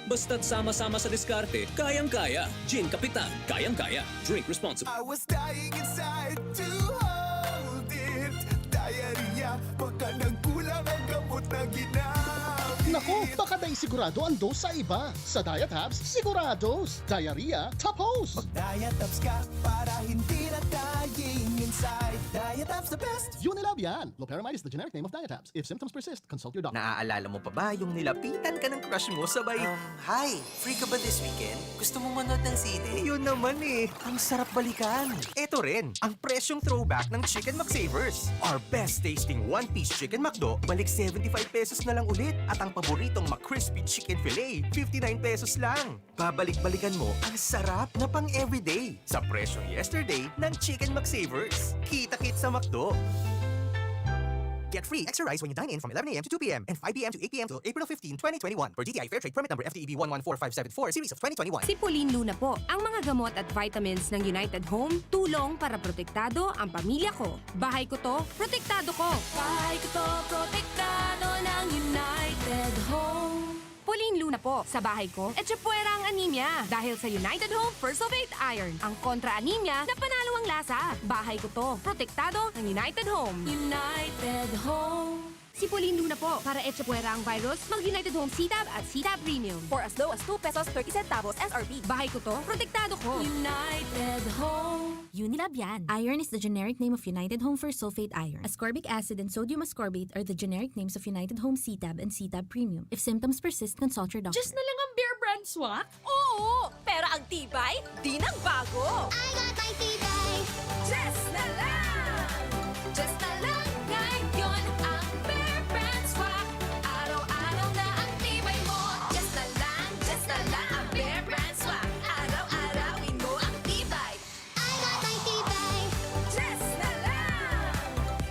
Basta't sama-sama sa diskarte, kayang-kaya. Gin Kapitan, kayang-kaya. Drink responsibly. I was dying inside to hold it. Diarrhea, baka nagkulang ang gamot na ginamit. Naku, baka dai sigurado ang dose sa iba. Sa Diet Hubs, sigurados. Diarrhea, tapos! Mag-Diet Hubs ka para hindi na dying inside. Diet Hubs the best! Unilab yan! Loperamide is the generic name of Diet Hubs. If symptoms persist, consult your doctor. Naaalala mo pa ba yung nilapitan ka ng crush mo sabay, um, "Hi, free ka ba this weekend? Gusto mong manood ng sine?" Yun naman eh, ang sarap balikan. Eto rin, ang presyong throwback ng Chicken McSavers. Our best tasting one-piece Chicken McDo, balik seventy-five pesos na lang ulit. At ang paboritong McCrispy Chicken Fillet, fifty-nine pesos lang. Babalik-balikan mo ang sarap na pang everyday sa presyong yesterday ng Chicken McSavers. Kita-kit sa McDo! Get free extra rice when you dine in from eleven a.m. to two p.m. and five p.m. to eight p.m. till April fifteen, twenty twenty-one, per D T I Fair Trade Permit Number F T E B one one four five seven four, Series of twenty twenty-one. Si Pauline Luna po. Ang mga gamot at vitamins ng United Home, tulong para protektado ang pamilya ko. Bahay ko to, protektado ko. Bahay ko to, protektado ng United Home. Pauline Luna po. Sa bahay ko, etchepuera ang anemia. Dahil sa United Home First of Eight Iron, ang kontra anemia na panalo ang lasa. Bahay ko to. Protektado ng United Home. United Home. Si Pauline Luna po. Para etchepuera ang virus, mag United Home C-Tab at C-Tab Premium. For as low as two pesos thirty centavos S R P. Bahay ko to. Protektado ko. United Home. Unilab yan. Iron is the generic name of United Home for sulfate iron. Ascorbic acid and sodium ascorbate are the generic names of United Home C-Tab and C-Tab Premium. If symptoms persist, consult your doctor. Just na lang ang Bear Brand Swak? Oo, pero ang tibay, di nagbago. I got my tibay. Just na lang! Just na lang ngayon ang Bear Brand Swak. Araw-araw na ang tibay mo. Just na lang, just na lang ang Bear Brand Swak. Araw-arawin mo ang tibay. I got my tibay. Just na lang!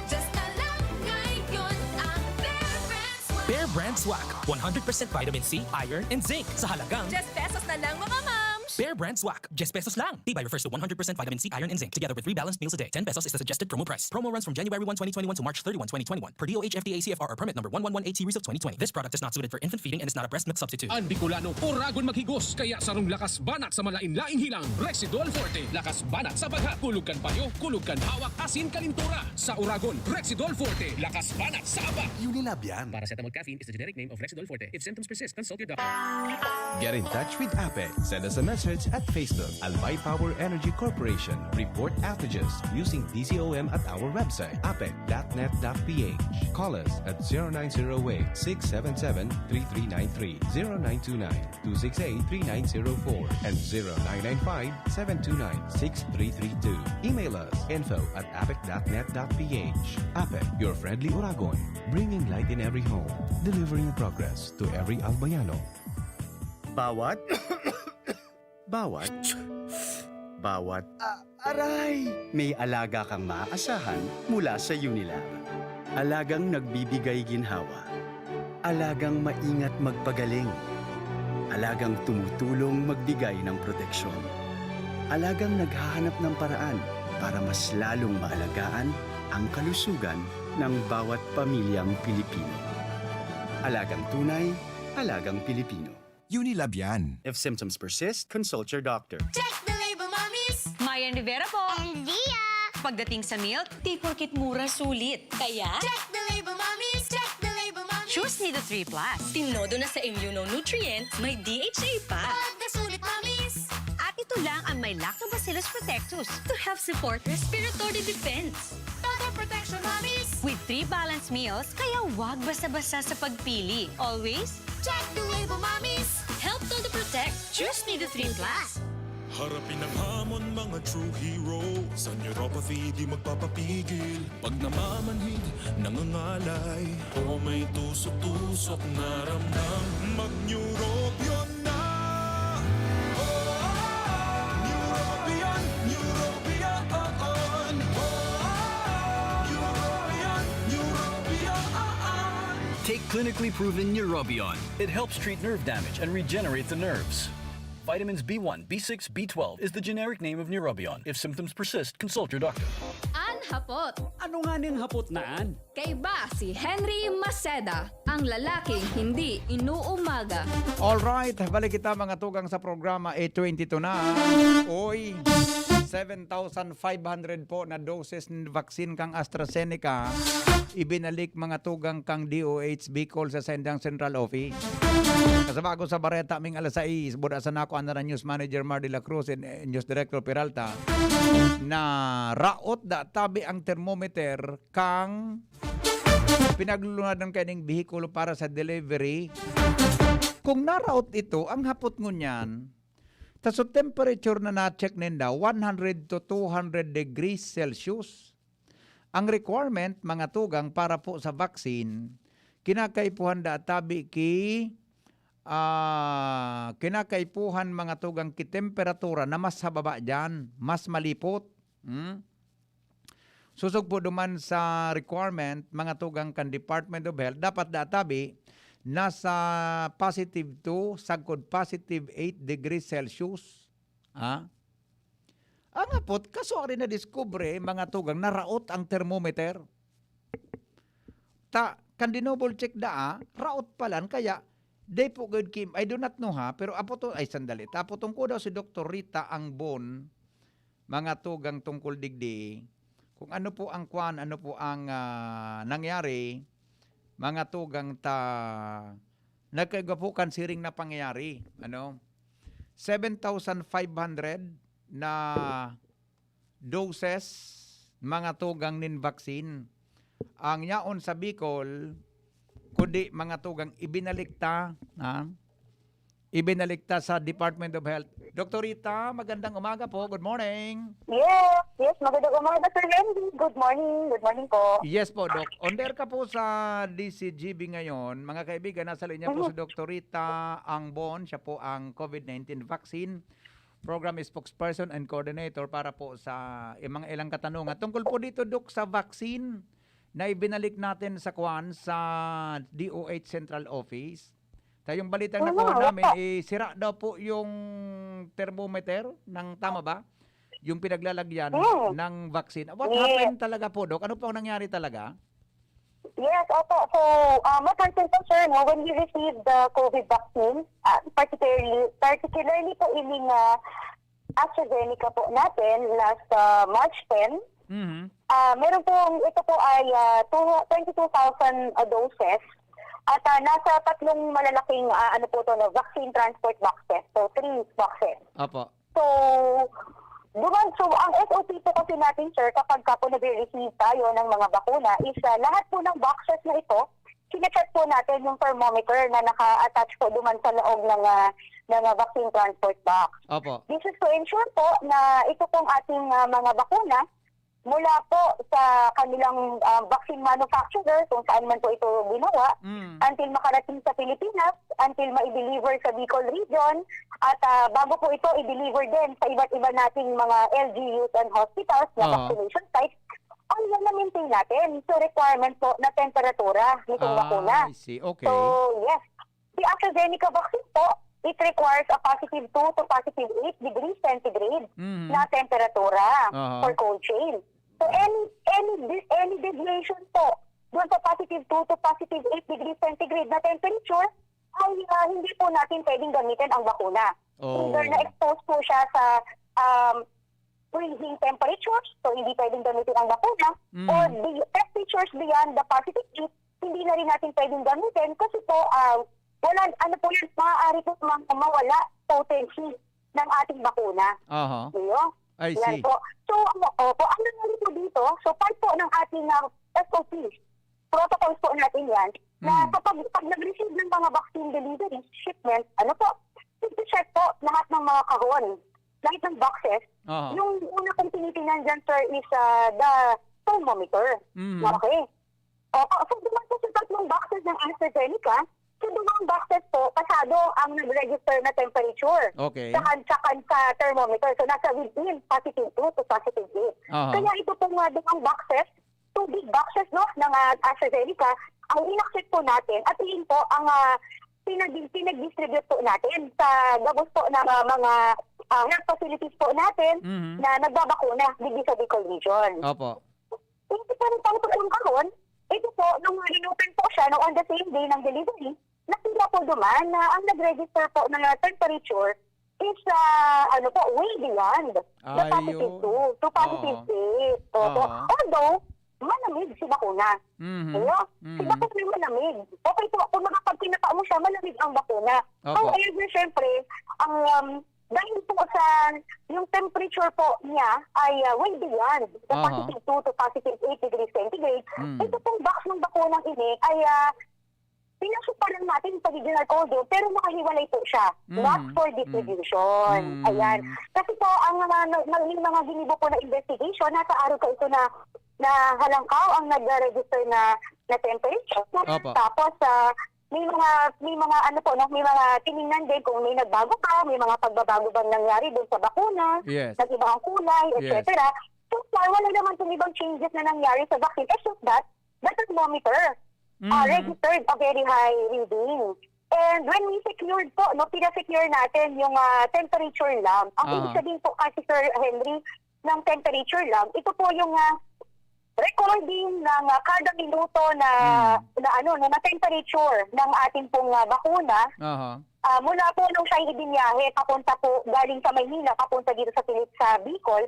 Just na lang ngayon ang Bear Brand Swak. Bear Brand Swak, one hundred percent vitamin C, iron, and zinc sa halagang Just pesos na lang, mga mams! Bear Brand Swak, ten pesos lang. Tibay refers to one hundred percent vitamin C, iron, and zinc, together with three balanced meals a day. Ten pesos is the suggested promo price. Promo runs from January one, twenty twenty-one to March thirty-one, twenty twenty-one, per D O H F D A C F R or permit number one one one eight series of twenty twenty. This product is not suited for infant feeding and is not a breast milk substitute. An Bicolano, oragon maghigos, kaya sarong lakas banat sa malain-laing hilang, Rexidol Forte. Lakas banat sa baghat, kulog kan payo, kulog kan hawak, asin kalintura. Sa oragon, Rexidol Forte. Lakas banat sa aba. Unilab yan. Paracetamol caffeine is the generic name of Rexidol Forte. If symptoms persist, consult your doctor. Get in touch with APEC. Send us a message at Facebook, Albay Power Energy Corporation. Report outages using D C O M at our website, apec dot net dot P H. Call us at zero nine zero eight, six seven seven, three three nine three, zero nine two nine, two six eight, three nine zero four, and zero nine nine five, seven two nine, six three three two. Email us, info at apec dot net dot P H. APEC, your friendly oragon, bringing light in every home, delivering progress to every Albayano. Bawat, bawat, bawat, ah, aray! May alaga kang maaasahan mula sa Unilab. Alagang nagbibigay ginhawa. Alagang maingat magpagaling. Alagang tumutulong magbigay ng proteksyon. Alagang naghahanap ng paraan para mas lalong maalagaan ang kalusugan ng bawat pamilyang Pilipino. Alagang tunay, alagang Pilipino. Unilab yan. If symptoms persist, consult your doctor. Check the label, mommies! Mayan Rivera po. And Zia! Pagdating sa milk, di porket mura, sulit. Kaya, check the label, mommies! Check the label, mommies! Choose Nido three plus. Tinodo na sa immunonutrient, may D H A pa. Pag nasulit, mommies! At ito lang ang may Lactobacillus protectus to help support respiratory defense. Total protection, mommies! With three balanced meals, kaya wag basta-basta sa pagpili. Always, check the label, mommies! Help Todo Protect. Choose Nido three plus. Harapin ang hamon, mga true hero. Sa neuropathy, di magpapapigil. Pag namamanhid, nangangalay, o may tusok-tusok na ramdam, mag-Neurobion na! Oh, Neurobion, Neurobion, oh, oh. Neurobion, Neurobion, oh, oh. Take clinically proven Neurobion. It helps treat nerve damage and regenerate the nerves. Vitamins B one, B six, B twelve is the generic name of Neurobion. If symptoms persist, consult your doctor. An hapot. Ano nga ning hapot na an? Kaiba si Henry Maceda, ang lalaking hindi inuumaga. Alright, balik kita, mga tugang, sa programa. Eight twenty-two na. Oy, seven thousand five hundred po na doses nin vaccine kang AstraZeneca ibinalik, mga tugang, kang D O H Bicol sa saindang central office. Sa bago sa bareta ming alas sais, buda sa nako an news manager Mar de la Cruz and, eh, news director Peralta, na raot da tabi ang thermometer kang pinaglulunadan kaining behikulo para sa delivery. Kung naraot ito, ang hapot ngunyan, ta so temperature na na-check ninda, one hundred to two hundred degrees Celsius. Ang requirement, mga tugang, para po sa vaccine, kinakaipuhan da tabi ki, ah, kinakaipuhan, mga tugang, ki temperatura na mas hababa diyan, mas malipot. Hmm? Sosog po duman sa requirement, mga tugang, kan Department of Health, dapat da tabi nasa positive two sagkod positive eight degrees Celsius. Ha? Ang hapot, kaso ari nadiskubre, mga tugang, na raot ang thermometer. Ta, kan dinouble check daa, raot palan, kaya, di po gud ki, I do not know ha, pero apo to, ay, sandali, ta, apo tungkol daw si Doktor Rita Angbon, mga tugang, tungkol digdi, kung ano po ang kwan, ano po ang, ah, nangyari, mga tugang, ta, nagkaigwa po kan siring na pangyayari, ano? Seven thousand five hundred na doses, mga tugang, nin vaccine ang yaon sa Bicol, kundi, mga tugang, ibinalik ta, ha? Ibinalik ta sa Department of Health. Doktor Rita, magandang umaga po. Good morning. Yes, yes, magandang umaga, Sir Randy. Good morning. Good morning po. Yes po, Doc. On air ka po sa D C G B ngayon. Mga kaibigan, nasa linya po Mhm. si Doktor Rita Angbon. Siya po ang COVID nineteen vaccine program spokesperson and coordinator para po sa, eh, mga ilang katanungan. Tungkol po dito, Doc, sa vaccine na ibinalik natin sa kwan, sa D O H Central Office. Sa yung balitang Oo, nakuha namin, opo. eh, sira daw po yung thermometer ng, tama ba? Yung pinaglalagyan Hmm. ng vaccine. What Yes. happened talaga po, Doc? Ano po ang nangyari talaga? Yes, opo. So, ah, mapansin po, sir, no, when we received the COVID vaccine, ah, particularly, particularly po ining, ah, AstraZeneca po natin last, ah, March ten, Mhm. ah, meron pong, ito po ay, ah, two, twenty-two thousand, ah, doses. At, ah, nasa tatlong malalaking, ah, ano po to, no, vaccine transport boxes. So, three boxes. Opo. So, duman, so, ang S O P po kasi natin, sir, kapag ka po nagre-receive tayo ng mga bakuna, is, ah, lahat po ng boxes na ito, sine-check po natin yung thermometer na naka-attach po duman sa loob ng, ah, ng, ah, vaccine transport box. Opo. This is to ensure po na ito pong ating, ah, mga bakuna, mula po sa kanilang, ah, vaccine manufacturer, kung saan man po ito ginawa, Mm. until makarating sa Pilipinas, until ma-deliver sa Bicol region, at, ah, bago po ito i-deliver din sa iba't iba nating mga L G Us and hospitals na Oo. vaccination sites, ang na-maintain natin. So, requirement po na temperatura nitong Ah, bakuna. I see. Okay. So, yes. Si AstraZeneca vaccine po, it requires a positive two to positive eight degrees centigrade Mhm. na temperatura Aha. for cold chain. So, any, any, de- any deviation po doon sa positive two to positive eight degrees centigrade na temperature, ay, ah, hindi po natin pwedeng gamitin ang bakuna. Oh. Either na-expose po siya sa, um, freezing temperatures, so hindi pwedeng gamitin ang bakuna, Mm. or the temperatures beyond the positive eight, hindi na rin natin pwedeng gamitin kasi po, ah, wala, ano po yan, maaari po ma- mawala potency ng ating bakuna. Aha. Iyo. I Yan see. po. So, ano, opo, ang nangyari po dito, so part po ng ating, ah, S O P, protocols po natin yan, na Mm. kapag, pag nag-receive ng mga vaccine delivery shipment, ano po, i-check po lahat ng mga kahon, lahat ng boxes. Aha. Yung una pong tinitingnan dyan, sir, is, ah, the thermometer. Mm. Okay. Opo, so duman po sa tatlong boxes ng AstraZeneca, sa dalawang boxes po, pasado ang nag-register na temperature. Okay. Sa kan-, sa kan-, sa thermometer. So, nasa within positive two to positive eight. Aha. Kaya ito pong, ah, dalawang boxes, two big boxes, no, ng, ah, AstraZeneca, ang in-accept po natin, at yun po ang, ah, pinag-, pinag-distribute po natin sa gabos po ng, ah, mga, ah, health facilities po natin Mhm. na nagbabakuna dito sa Bicol Region. Opo. Hindi pa rin tapos yung kahon. Ito po, nung inopen po siya, nung on the same day ng delivery, nakita po duman na ang nag-register po na temperature is, ah, ano po, way beyond the Ayun. positive two to positive Oo. eight. Opo. Oo. Although, malamig si bakuna. Mhm. Ayo, si Mhm. bakuna malamig. Okay po, kung makapagtinapa mo siya, malamig ang bakuna. Opo. However, syempre, ang, um, dahil po sa, yung temperature po niya ay, ah, way beyond the Aha. positive two to positive eight degrees centigrade, Mm. ito pong box ng bakunang ini ay, ah, pinasuparan natin sa regional cold room, pero nakahiwalay po siya. Mm. Not for Mm. distribution. Mm. Ayan. Kasi po, ang mga, na, na, may mga ginibo po na investigation, nasa araw ka ito na, na halangkaw ang nag-register na, na temperature. Opo. Tapos, ah, may mga, may mga ano po, no, may mga tiningnan din kung may nagbago pa, may mga pagbabago bang nangyari dun sa bakuna, Yes. nag-iba ang kulay, Yes. et cetera. So far, wala naman pong ibang changes na nangyari sa vaccine. It's just that, the thermometer, ah, Mhm. registered a very high reading. And when we secured po, no, pinasecure natin yung, ah, temperature lamp. Ang Aha. ibig sabihin po kasi, Sir Henry, ng temperature lamp, ito po yung, ah, recording ng, ah, kada minuto na, Hmm. na ano, na, na temperature ng ating pong, ah, bakuna. Aha. Ah, mula po nung siya ibinyahe papunta po, galing sa Maynila papunta dito sa Pili-, sa Bicol,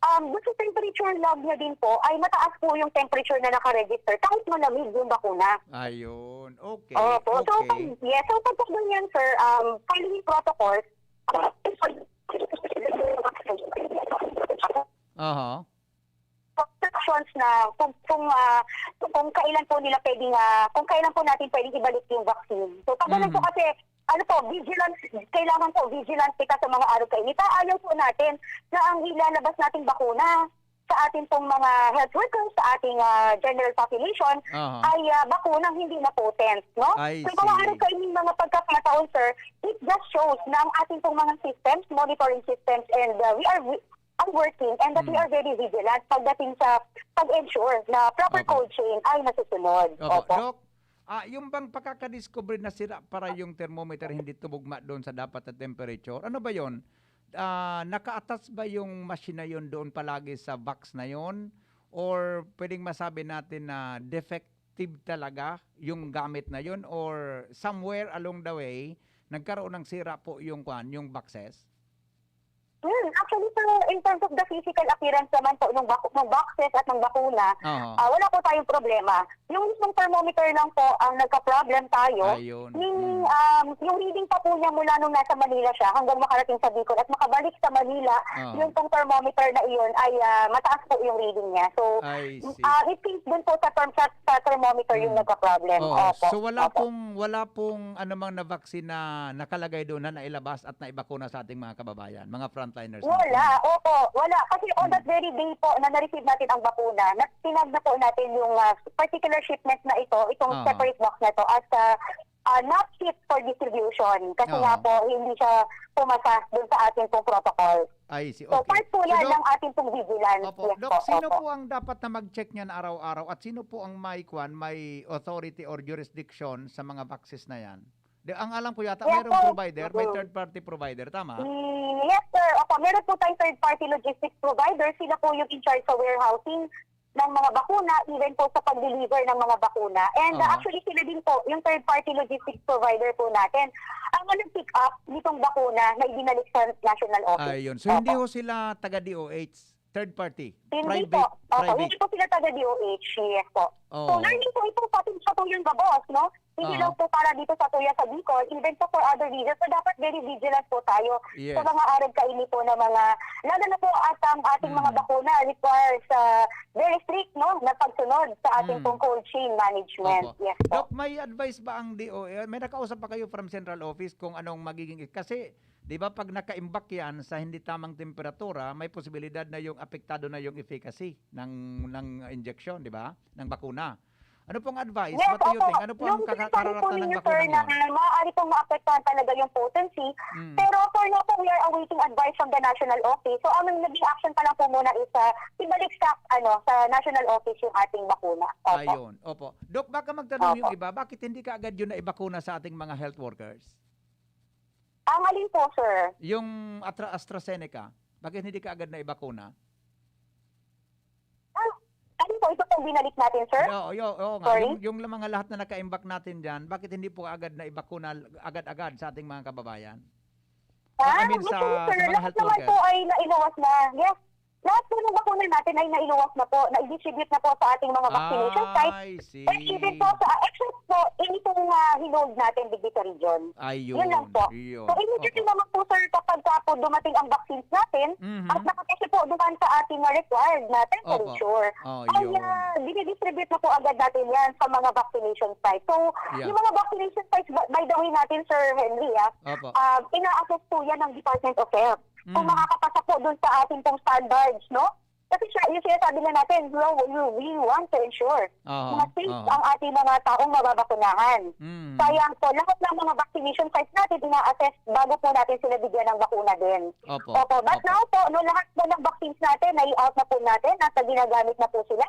um, dun sa temperature log niya din po ay mataas po yung temperature na naka-register kahit malamig yung bakuna. Ayun. Okay. Opo. So, Okay. pag, yes, so pag po ganyan, sir, um, following protocols, Aha. instructions na kung, kung, ah, kung kailan po nila pwedeng, ah, kung kailan po natin pwedeng ibalik yung vaccine. So, pag ganun po Mhm. kasi, ano po, vigilance, kailangan po vigilance kita sa mga araw kainita. Ayaw po natin na ang ilalabas nating bakuna sa ating pong mga health workers, sa ating, ah, general population, Aha. ay, ah, bakunang hindi na potent, no? I May mga see. araw kainita, mga pagkakataon, sir, it just shows na ang ating pong mga systems, monitoring systems, and, ah, we are wi-, are working and that we Mm. are very vigilant pagdating sa pag-ensure na proper Opo. cold chain ay nasusunod. Opo. Opo. Doc, Ah, yung bang pakakadiscover na sira para yung thermometer hindi tumugma doon sa dapat na temperature? Ano ba yon? Ah, naka-attach ba yung machine na yun doon palagi sa box na yun? Or pwedeng masabi natin na defective talaga yung gamit na yun? Or somewhere along the way, nagkaroon ng sira po yung kwan, yung boxes? Hmm, actually, sir, in terms of the physical appearance naman po ng, bak- ng boxes at ng bakuna, Oo. ah, wala po tayong problema. Yung mismong thermometer lang po ang nagka-problem tayo. Ayun. Meaning, Mm. um, yung reading pa po niya mula nung nasa Manila siya hanggang makarating sa Bicol at makabalik sa Manila, Oo. yung pong thermometer na iyon ay ah, mataas po yung reading niya. So, I see. ah, it seems dun po sa, therm- sa, sa thermometer yung Mm. nagka-problem. Oo. Opo. So wala Opo. pong wala pong anumang na vaccine na nakalagay doon na nailabas at naibakuna sa ating mga kababayan, mga frontliners Wala, natin? Opo, wala. Kasi on Mm. that very day po na na-receive natin ang bakuna, na tinag na po natin yung ah, particular shipment na ito, itong Aha. separate box na ito, as ah, ah, not fit for distribution. Kasi Oo. nga po, hindi siya pumasa dun sa ating pong protocol. I see. So, Okay. part po So, yan Doc, ng ating pong vigilance. Opo. Yes Doc, po, sino opo. po ang dapat na mag-check niyan araw-araw at sino po ang may kwan, may authority or jurisdiction sa mga vaccines na yan? Di, ang alam ko yata, Yes mayroong po. provider, may Mm. third party provider, tama? Mm, yes, sir. Opo, meron po tayong third-party logistics provider. Sila po yung in charge sa warehousing ng mga bakuna, even po sa pag-deliver ng mga bakuna. And uh, Aha. actually, sila din po, yung third-party logistics provider po natin, ang nag-pick up nitong bakuna na ibinalik sa national office. Ayun. So, hindi Opo. ho sila taga D O H, third party, Hindi private, po. Opo, private. Hindi po sila taga D O H. Yes po. Oo. So, learning po ito sa ating sa Tuyang Gabos, no? Hindi Oo. lang po para dito sa Tuya sa Bicol, even po for other reasons. So, dapat very vigilant po tayo Yes. sa mga arog kaini po na mga, lalo na po at ang ating mga Mm. bakuna requires uh, very strict, no, na pagsunod sa ating Mm. pong cold chain management. Opo. Yes po. Doc, may advice ba ang D O H? May nakausap pa kayo from central office kung anong magiging, kasi, di ba, pag nakaimbak yan sa hindi tamang temperatura, may posibilidad na yung apektado na yung efficacy ng ng injection, di ba? Ng bakuna. Ano pong advice? Yes, What do you opo. think? Ano po ang Yung kaka- sinasabi po kararatan ng ninyo, bakuna sir, na niyo? maaari pong maapektuhan talaga yung potency. Mm. Pero for now po, we are awaiting advice from the national office. So, ang naging action pa lang po muna is uh, ibalik sa, ano, sa national office yung ating bakuna. Opo. Ayun, opo. Doc, baka magtanong Opo. yung iba, bakit hindi kaagad yun na ibakuna sa ating mga health workers? Ang alin po, sir? Yung Atra- AstraZeneca, bakit hindi kaagad na ibakuna? Ah, alin po? Ito pong binalik natin, sir? Oo, yo, oo nga. Sorry? Yung, yung mga lahat na nakaimbak natin dyan, bakit hindi po agad na ibakuna agad-agad sa ating mga kababayan? Ah, I mean, sa, actually, sir, sa mga lahat health naman workers. po ay nailuwas na. Yes. Lahat po ng bakuna natin ay nailuwas na po. Nai-distribute na po sa ating mga vaccination sites. I see. And even po sa, except po, ini pong uh, hinold natin digdi sa region. Ayun. Yun lang po. Yun. So, immediately Opo. naman po, sir, kapag ka po dumating ang vaccines natin, Mhm. at nakakasi po duman sa ating uh, required na temperature, Oh, ay yun. uh, dinidistribute na po agad natin yan sa mga vaccination sites. So, Yeah. yung mga vaccination sites, by, by the way natin, Sir Henry, ah, Opo. uh, ina-assess po yan ng Department of Health. Kung Mm. makakapasa po dun sa ating pong standards, no? Kasi siya, yung sinasabi nga natin, we, we, we want to ensure Oo, na safe oo. ang ating mga taong mababakunahan. Mm. Kaya po, lahat ng mga vaccination sites natin, ina-assess bago po natin sila bigyan ng bakuna din. Opo. Opo, but Opo. now po, no, lahat po ng vaccines natin, nai-out na po natin, nasa ginagamit na po sila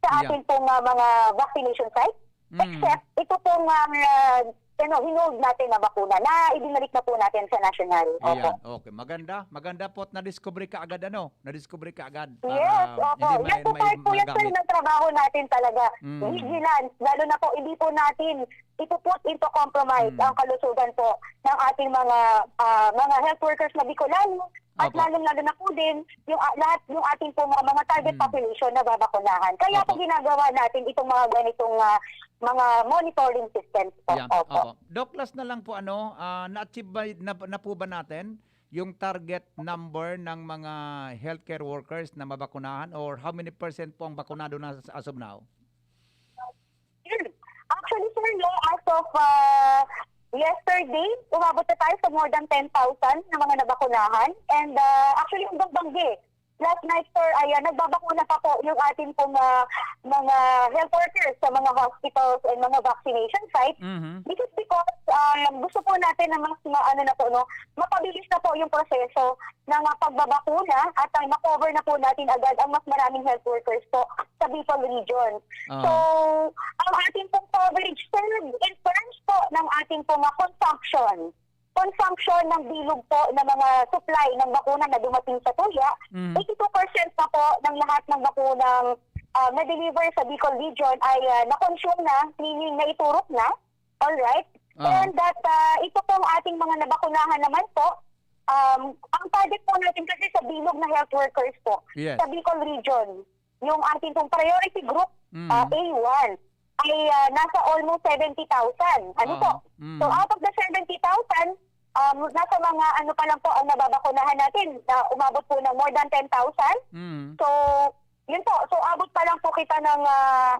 sa Yeah. ating pong uh, mga vaccination sites. Mm. Except, ito pong uh, ano, hinold natin na bakuna na ibinalik na po natin sa national. Opo. Ayan, okay. Maganda, maganda po at nadiscover ka agad, ano? Nadiscover ka agad. Yes, para opo. hindi Yan may, po may part po yan, sir, magamit. ng trabaho natin talaga. Mm. Vigilance. Lalo na po, hindi po natin ipuput into compromise Mm. ang kalusugan po ng ating mga ah, mga health workers na Bicolano at Opo. lalong-lalo na po din yung ah, lahat yung ating po mga, mga target Mm. population na babakunahan. Kaya po Opo. ginagawa natin itong mga ganitong ah, mga monitoring systems po. Yan, Opo. opo. Doc, last na lang po, ano, ah, na-achieve ba, na, na po ba natin yung target number ng mga healthcare workers na mabakunahan, or how many percent po ang bakunado na as of now? Hmm. Actually, sir, no, as of ah, yesterday, umabot na tayo sa more than ten thousand na mga nabakunahan. And ah, actually, hanggang banggi, last night, sir, ayan, nagbabakuna pa po yung ating pong, ah, mga health workers sa mga hospitals and mga vaccination sites. Mhm. This is because, um, gusto po natin na mas ma-, ano na po, no, mapabilis na po yung proseso ng, ah, pagbabakuna at ang ma-cover na po natin agad ang mas maraming health workers po sa Bicol region. Ah. So, ang ating pong coverage, sir, in terms po ng ating pong, ah, consumption, consumption ng bilog po ng mga supply ng bakuna na dumating sa tuya, Mm. eighty-two percent na po ng lahat ng bakunang, ah, na-deliver sa Bicol region ay, ah, na-consume na, meaning naiturok na. Alright? Aha. And that, ah, ito pong ating mga nabakunahan naman po, um, ang target po natin kasi sa bilog na health workers po, Yes. sa Bicol region, yung ating pong priority group, Mm. ah, A one, ay, ah, nasa almost seventy thousand. Ano po? Aha. Mm. So, out of the seventy thousand, um, nasa mga ano pa lang po ang nababakunahan natin, na umabot po ng more than ten thousand. Mm. So, yun po. So, abot pa lang po kita ng, ah,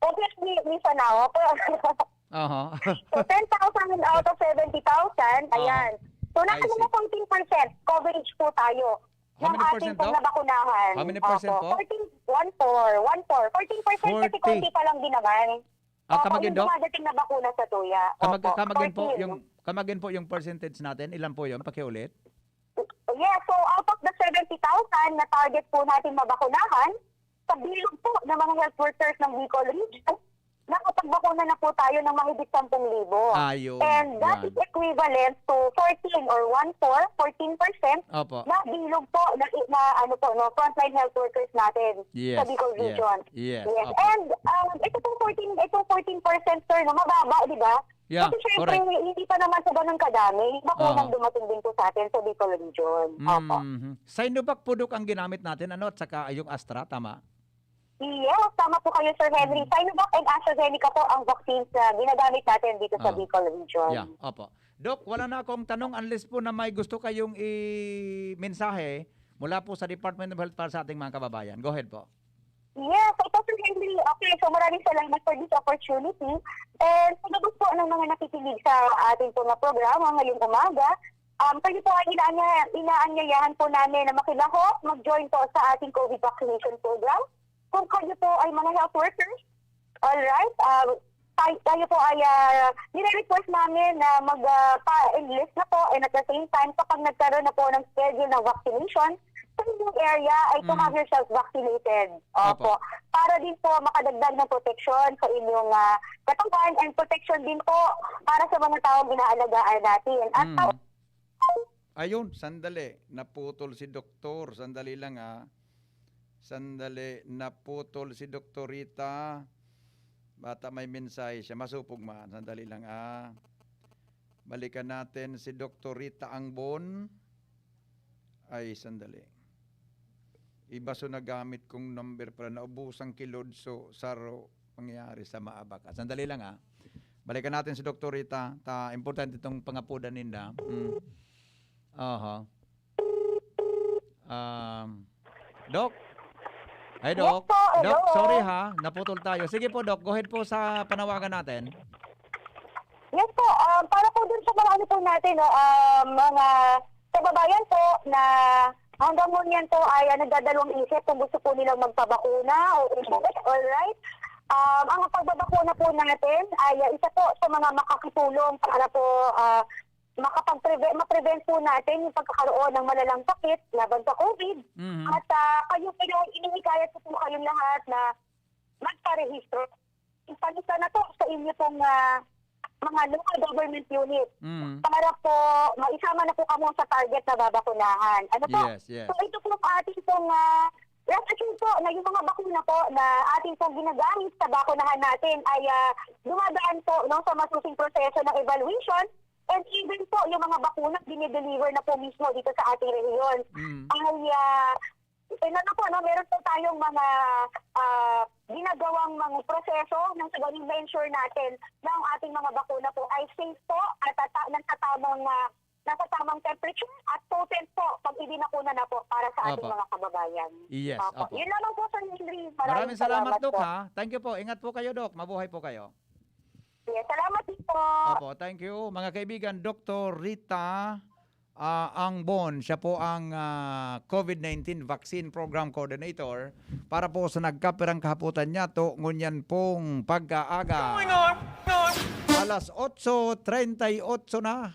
obviously, minsan na, opo. Aha. So, ten thousand out of seventy thousand, Aha. ayan. So, nasa I see. mga fourteen percent coverage po tayo How ng many ating percent pong daw? nabakunahan. How many percent Opo. po? Fourteen, one four, one four. Fourteen percent kasi Forty. konti pa lang din naman. Ah, Opo, come again, yung Doc? dumadating na bakuna sa tuya. Come ag-, Opo, come again po, fourteen. yung, come again po yung percentage natin. Ilan po yun? Pakiulit. Yes, so out of the seventy thousand na target po natin mabakunahan, sa bilog po ng mga health workers ng Bicol Region, nakapagbakuna na po tayo ng mahigit sampung libo. Ayun. And that Yan. is equivalent to fourteen or one four, fourteen percent Opo. na bilog po na, na ano po, no, frontline health workers natin Yes, sa Bicol yes, Region. yes, Yes. opo. And, um, ito pong fourteen, itong fourteen percent, sir, no, mababa, di ba? Yeah, Kasi syempre, correct. hindi pa naman sa ganun kadami, bakuna Aha. dumating din po sa atin sa Bicol Region. Opo. Mhm. Sinovac po, Doc, ang ginamit natin, ano, at saka yung Astra, tama? Yes, tama po kayo, Sir Henry. Mm. Sinovac and AstraZeneca po ang vaccines na ginagamit natin dito sa Ah. Bicol Region. Yeah, opo. Doc, wala na akong tanong unless po na may gusto kayong i-mensahe mula po sa Department of Health para sa ating mga kababayan. Go ahead po. Yes, ito, Sir Henry. Okay, so maraming salamat for this opportunity. And sa gabos po ng mga nakikinig sa ating po na programa ngayong umaga, um, kayo po ay inaanya-, inaanyayahan po namin na makilahok, mag-join po sa ating COVID vaccination program. Kung kayo po ay mga health workers, alright, ah, kay-, kayo po ay, ah, nire-request namin na mag, ah, pa-enlist na po, and at the same time, kapag nagkaroon na po ng schedule ng vaccination, sa inyong area ay to Mm. have yourself vaccinated. Opo. Opo. Para din po makadagdag ng proteksyon sa inyong, ah, katawan and protection din po para sa mga taong inaalagaan natin. At Mm. Ayun, sandali. Naputol si doktor. Sandali lang, ah. Sandali, naputol si Doktorita. Bata may mensahe siya. Masupog man. Sandali lang, ah. Balikan natin si Doktorita Angbon. Ay, sandali. Iba so nagamit kong number pala. Naubusan ki Lodso Saro. Pangyayari sa Maabac. Ah, sandali lang, ah. Balikan natin si Doktorita. Ta, importante itong pangapudan ninda. Mm. Aha. Um, Doc? Hi, Yes Doc. po, Doc, hello. sorry ha, naputol tayo. Sige po, Doc, go ahead po sa panawagan natin. Yes po, um, para po dun sa mga ano po natin, no, um, mga kababayan po na hanggang ngunyan po ay, ah, nagdadalawang isip kung gusto po nilang magpabakuna o hindi. Alright? Um, ang pagbabakuna po natin ay, ah, isa po sa mga makakatulong para po, ah, makapag-preve-, ma-prevent po natin yung pagkakaroon ng malalang sakit laban sa COVID. Mhm. At, ah, kayo, kayo, inihikayat ko po kayong lahat na magparehistro. Ipanisa na po sa inyo pong, ah, mga local government unit Mm. para po maisama na po kamo sa target na babakunahan. Ano po? Yes, yes. So, ito po ang ating pong, ah, rest assured po na yung mga bakuna po na ating pong ginagamit sa bakunahan natin ay, ah, dumadaan po, no, sa masusing proseso ng evaluation, and even po yung mga bakuna dinideliver na po mismo dito sa ating rehiyon Mm. ay, ah, inano po, no, meron po tayong mga, ah, ginagawang mga proseso nang sa ganun ma-ensure natin na ang ating mga bakuna po ay safe po at tata-, nasa tamang, ah, nasa tamang temperature at potent po pag ibinakuna na po para sa ating Opo. mga kababayan. Yes, Opo. opo. Yun lamang po, Sir Henry. Maraming Maraming salamat, salamat Doc, po. ha. Thank you po. Ingat po kayo, Doc. Mabuhay po kayo. Yes, salamat din po. Opo, thank you. Mga kaibigan, Doktor Rita Ah, Angbon, siya po ang, ah, COVID nineteen Vaccine Program Coordinator. Para po sa nagkapirang kahapotan niya, to, ngunyan pong pagkaaga. Alas otso treinta y ocho na.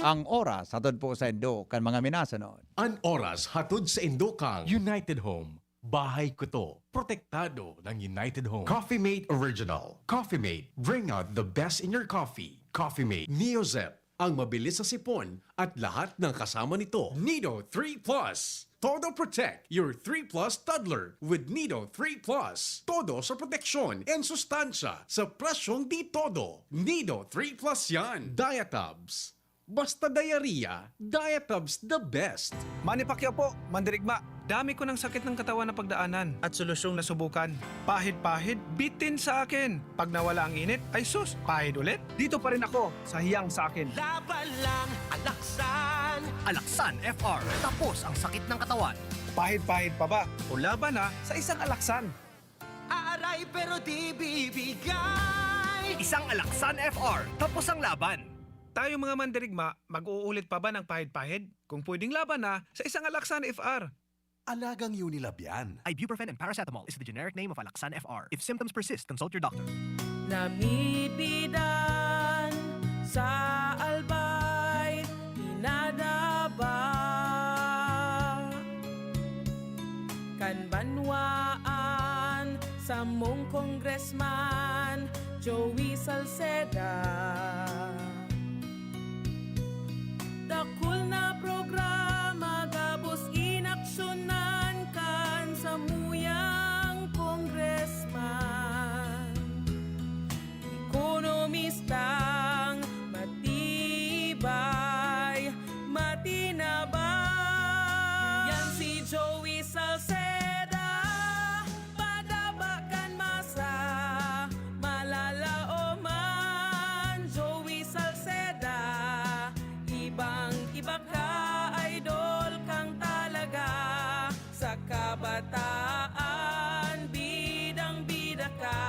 Ang oras, hatod po sa indo kan mga minasunod. An oras hatod sa indo kang United Home. Bahay ko to. Protektado ng United Home. Coffee Mate Original. Coffee Mate. Bring out the best in your coffee. Coffee Mate. Neozep. Ang mabilis sa sipon at lahat ng kasama nito. Nido three Plus. Todo Protect your three Plus toddler with Nido three Plus. Todo sa proteksyon and sustansya sa presyong di todo. Nido three Plus yan. Diatabs. Basta diarrhea, Diatabs the best. Manny Pacquiao po, mandirigma. Dami ko ng sakit ng katawan na pagdaanan at solusyong nasubukan. Pahid-pahid, bitin sa akin. Pag nawala ang init, ay sus, pahid ulit. Dito pa rin ako sa hiyang sa akin. Laban lang, Alaksan. Alaksan F R. Tapos ang sakit ng katawan. Pahid-pahid pa ba? O laban na sa isang Alaksan. Aaray pero di bibigay. Isang Alaksan F R. Tapos ang laban. Tayo mga mandirigma, mag-uulit pa ba ng pahid-pahid? Kung pwedeng laban na sa isang Alaksan F R. Alagang Unilab yan. Ibuprofen and paracetamol is the generic name of Alaxan F R. If symptoms persist, consult your doctor. Namipidan sa Albay, pinadaba kan banwaan samong Congressman Joey Salceda. Dakul na programa gabos inaksyonan kan samuyang congressman. Ekonomistang matibay, matinabang. Yan si Joey Salceda. Padaba kan masa, malalaoman, Joey Salceda. Ibang-iba ka, idol kang talaga. Sa kabataan, bidang-bida ka.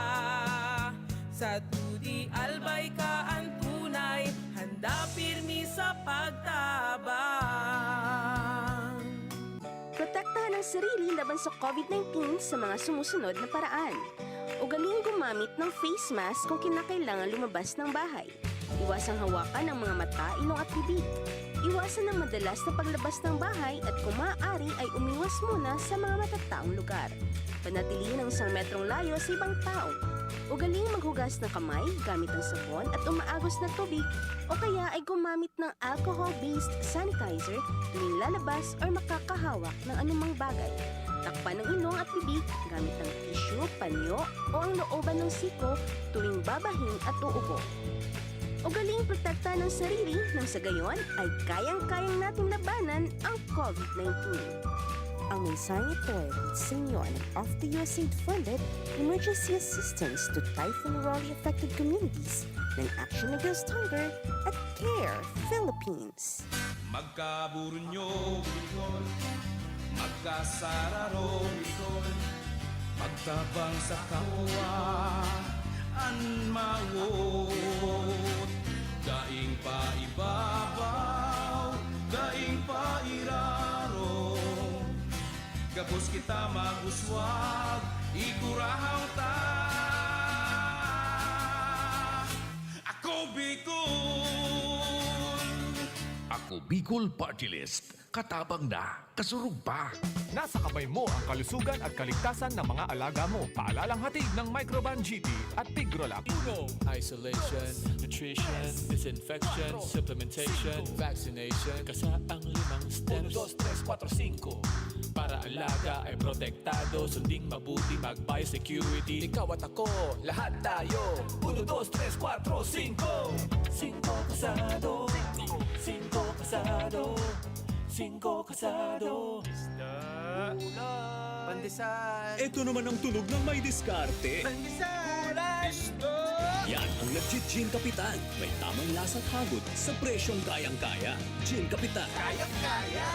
Sa T D Albay ka an tunay, handa pirmi sa pagtabang. Protektahan ang sarili laban sa COVID nineteen sa mga sumusunod na paraan. Ugaling gumamit ng face mask kung kinakailangan lumabas ng bahay. Iwasang hawakan ang mga mata, ilong at bibig. Iwasan ang madalas na paglabas ng bahay at kung maaari ay umiwas muna sa mga matataong lugar. Panatilihin ang isang metrong layo sa ibang tao. Ugaling maghugas ng kamay gamit ang sabon at umaagos na tubig o kaya ay gumamit ng alcohol-based sanitizer tuwing lalabas or makakahawak ng anumang bagay. Takpan ang ilong at bibig gamit ng tissue, panyo o ang looban ng siko tuwing babahin at uubo. Ugaling protektahan ang sarili nang sa gayon ay kayang-kayang natin labanan ang COVID nineteen. Ang mensaheng ito ay hatid sa inyo ng Off the U S A I D funded Emergency Assistance to Typhoon Rolly Affected Communities ng Action Against Hunger at CARE Philippines. Magkaburunyo, Bicol. Magkasararo, Bicol. Magtabang sa kapwa, an mawot. Daing paibabaw, daing pairarom. Gabos kita mag-uswag, igurahaw ta. Ako Bicol! Ako Bicol Party List. Katabang na, kasurog pa. Nasa kamay mo ang kalusugan at kaligtasan ng mga alaga mo. Paalalang hatid ng Microban G P at Pigrolak. Uno. Isolation, nutrition, disinfection, supplementation, vaccination. Kasa ang limang steps. Uno, dos, tres, kuwatro, singko. Para alaga ay protektado, sunding mabuti, mag-biosecurity. Ikaw at ako, lahat tayo. Uno, dos, tres, kuwatro, singko. Singko kasado. Singko kasado. Singko kasado. Isda. Ulam. Pandesal. Ito naman ang tunog ng may diskarte. Pandesal. Ulam. Isda. Yan ang nagji-Gin Kapitan. May tamang lasa at hagod sa presyong kayang-kaya. Gin Kapitan. Kayang-kaya.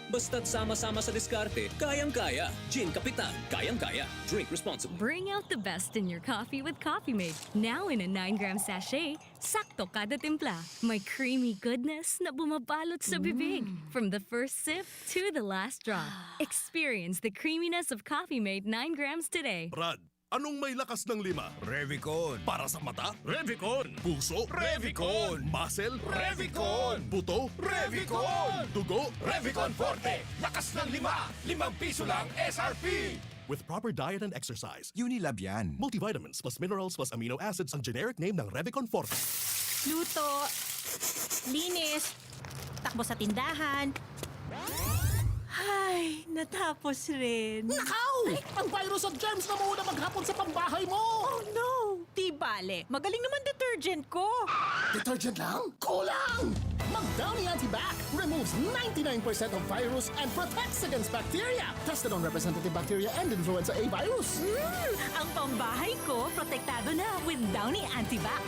Basta't sama-sama sa diskarte, kayang-kaya. Gin Kapitan, kayang-kaya. Drink responsibly. Bring out the best in your coffee with Coffee Mate. Now in a nine gram sachet, sakto kada timpla. May creamy goodness na bumabalot sa bibig. From the first sip to the last drop. Experience the creaminess of Coffee Mate nine grams today. Brad, anong may lakas ng lima? Revicon. Para sa mata? Revicon. Puso? Revicon. Muscle? Revicon. Buto? Revicon. Dugo? Revicon Forte. Lakas ng lima. Limang piso lang S R P. With proper diet and exercise. Unilab yan. Multivitamins plus minerals plus amino acids ang generic name ng Revicon Forte. Luto, linis, takbo sa tindahan. Ay, natapos rin. Nakaw! Ang virus at germs na mauna maghapon sa pambahay mo! Oh no! Di bale, magaling naman detergent ko. Detergent lang? Kulang! Mag Downy Antibac removes ninety-nine percent of virus and protects against bacteria. Tested on representative bacteria and influenza A virus. Hmm, ang pambahay ko protektado na with Downy Antibac.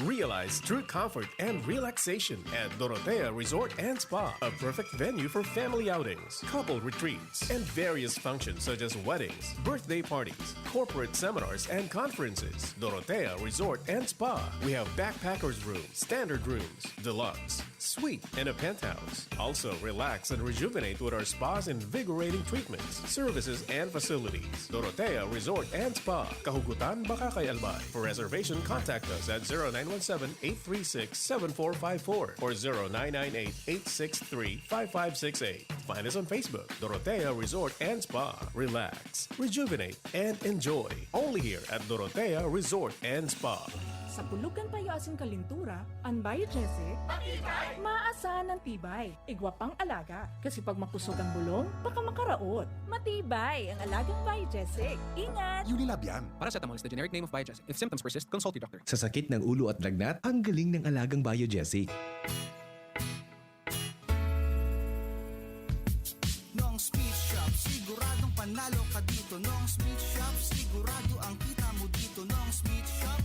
Realize true comfort and relaxation at Dorotea Resort and Spa, a perfect venue for family outings, couple retreats, and various functions such as weddings, birthday parties, corporate seminars, and conferences. Dorotea Resort and Spa. We have backpackers room, standard rooms, deluxe, suite, and a penthouse. Also, relax and rejuvenate with our spa's invigorating treatments, services, and facilities. Dorotea Resort and Spa, Kahugutan, Bacacay, Albay. For reservation, contact us at zero nine one seven, eight three six, seven four five four or zero nine nine eight, eight six three, five five six eight. Find us on Facebook, Dorotea Resort and Spa. Relax, rejuvenate, and enjoy. Only here at Dorotea Resort and Spa. Sa pulugan payo asin kalintura, an Biogesic, matibay! Maasa ng tibay. Igwa pang alaga. Kasi pag makusog ang bulong, baka makaraot. Matibay ang alagang Biogesic. Ingat! Unilab yan. Paracetamol is the generic name of Biogesic. If symptoms persist, consult your doctor. Sa sakit ng ulo at lagnat, ang galing ng alagang Biogesic. Nong's Meat Shop, siguradong panalo ka dito. Nong's Meat Shop, sigurado ang kita mo dito. Nong's Meat Shop,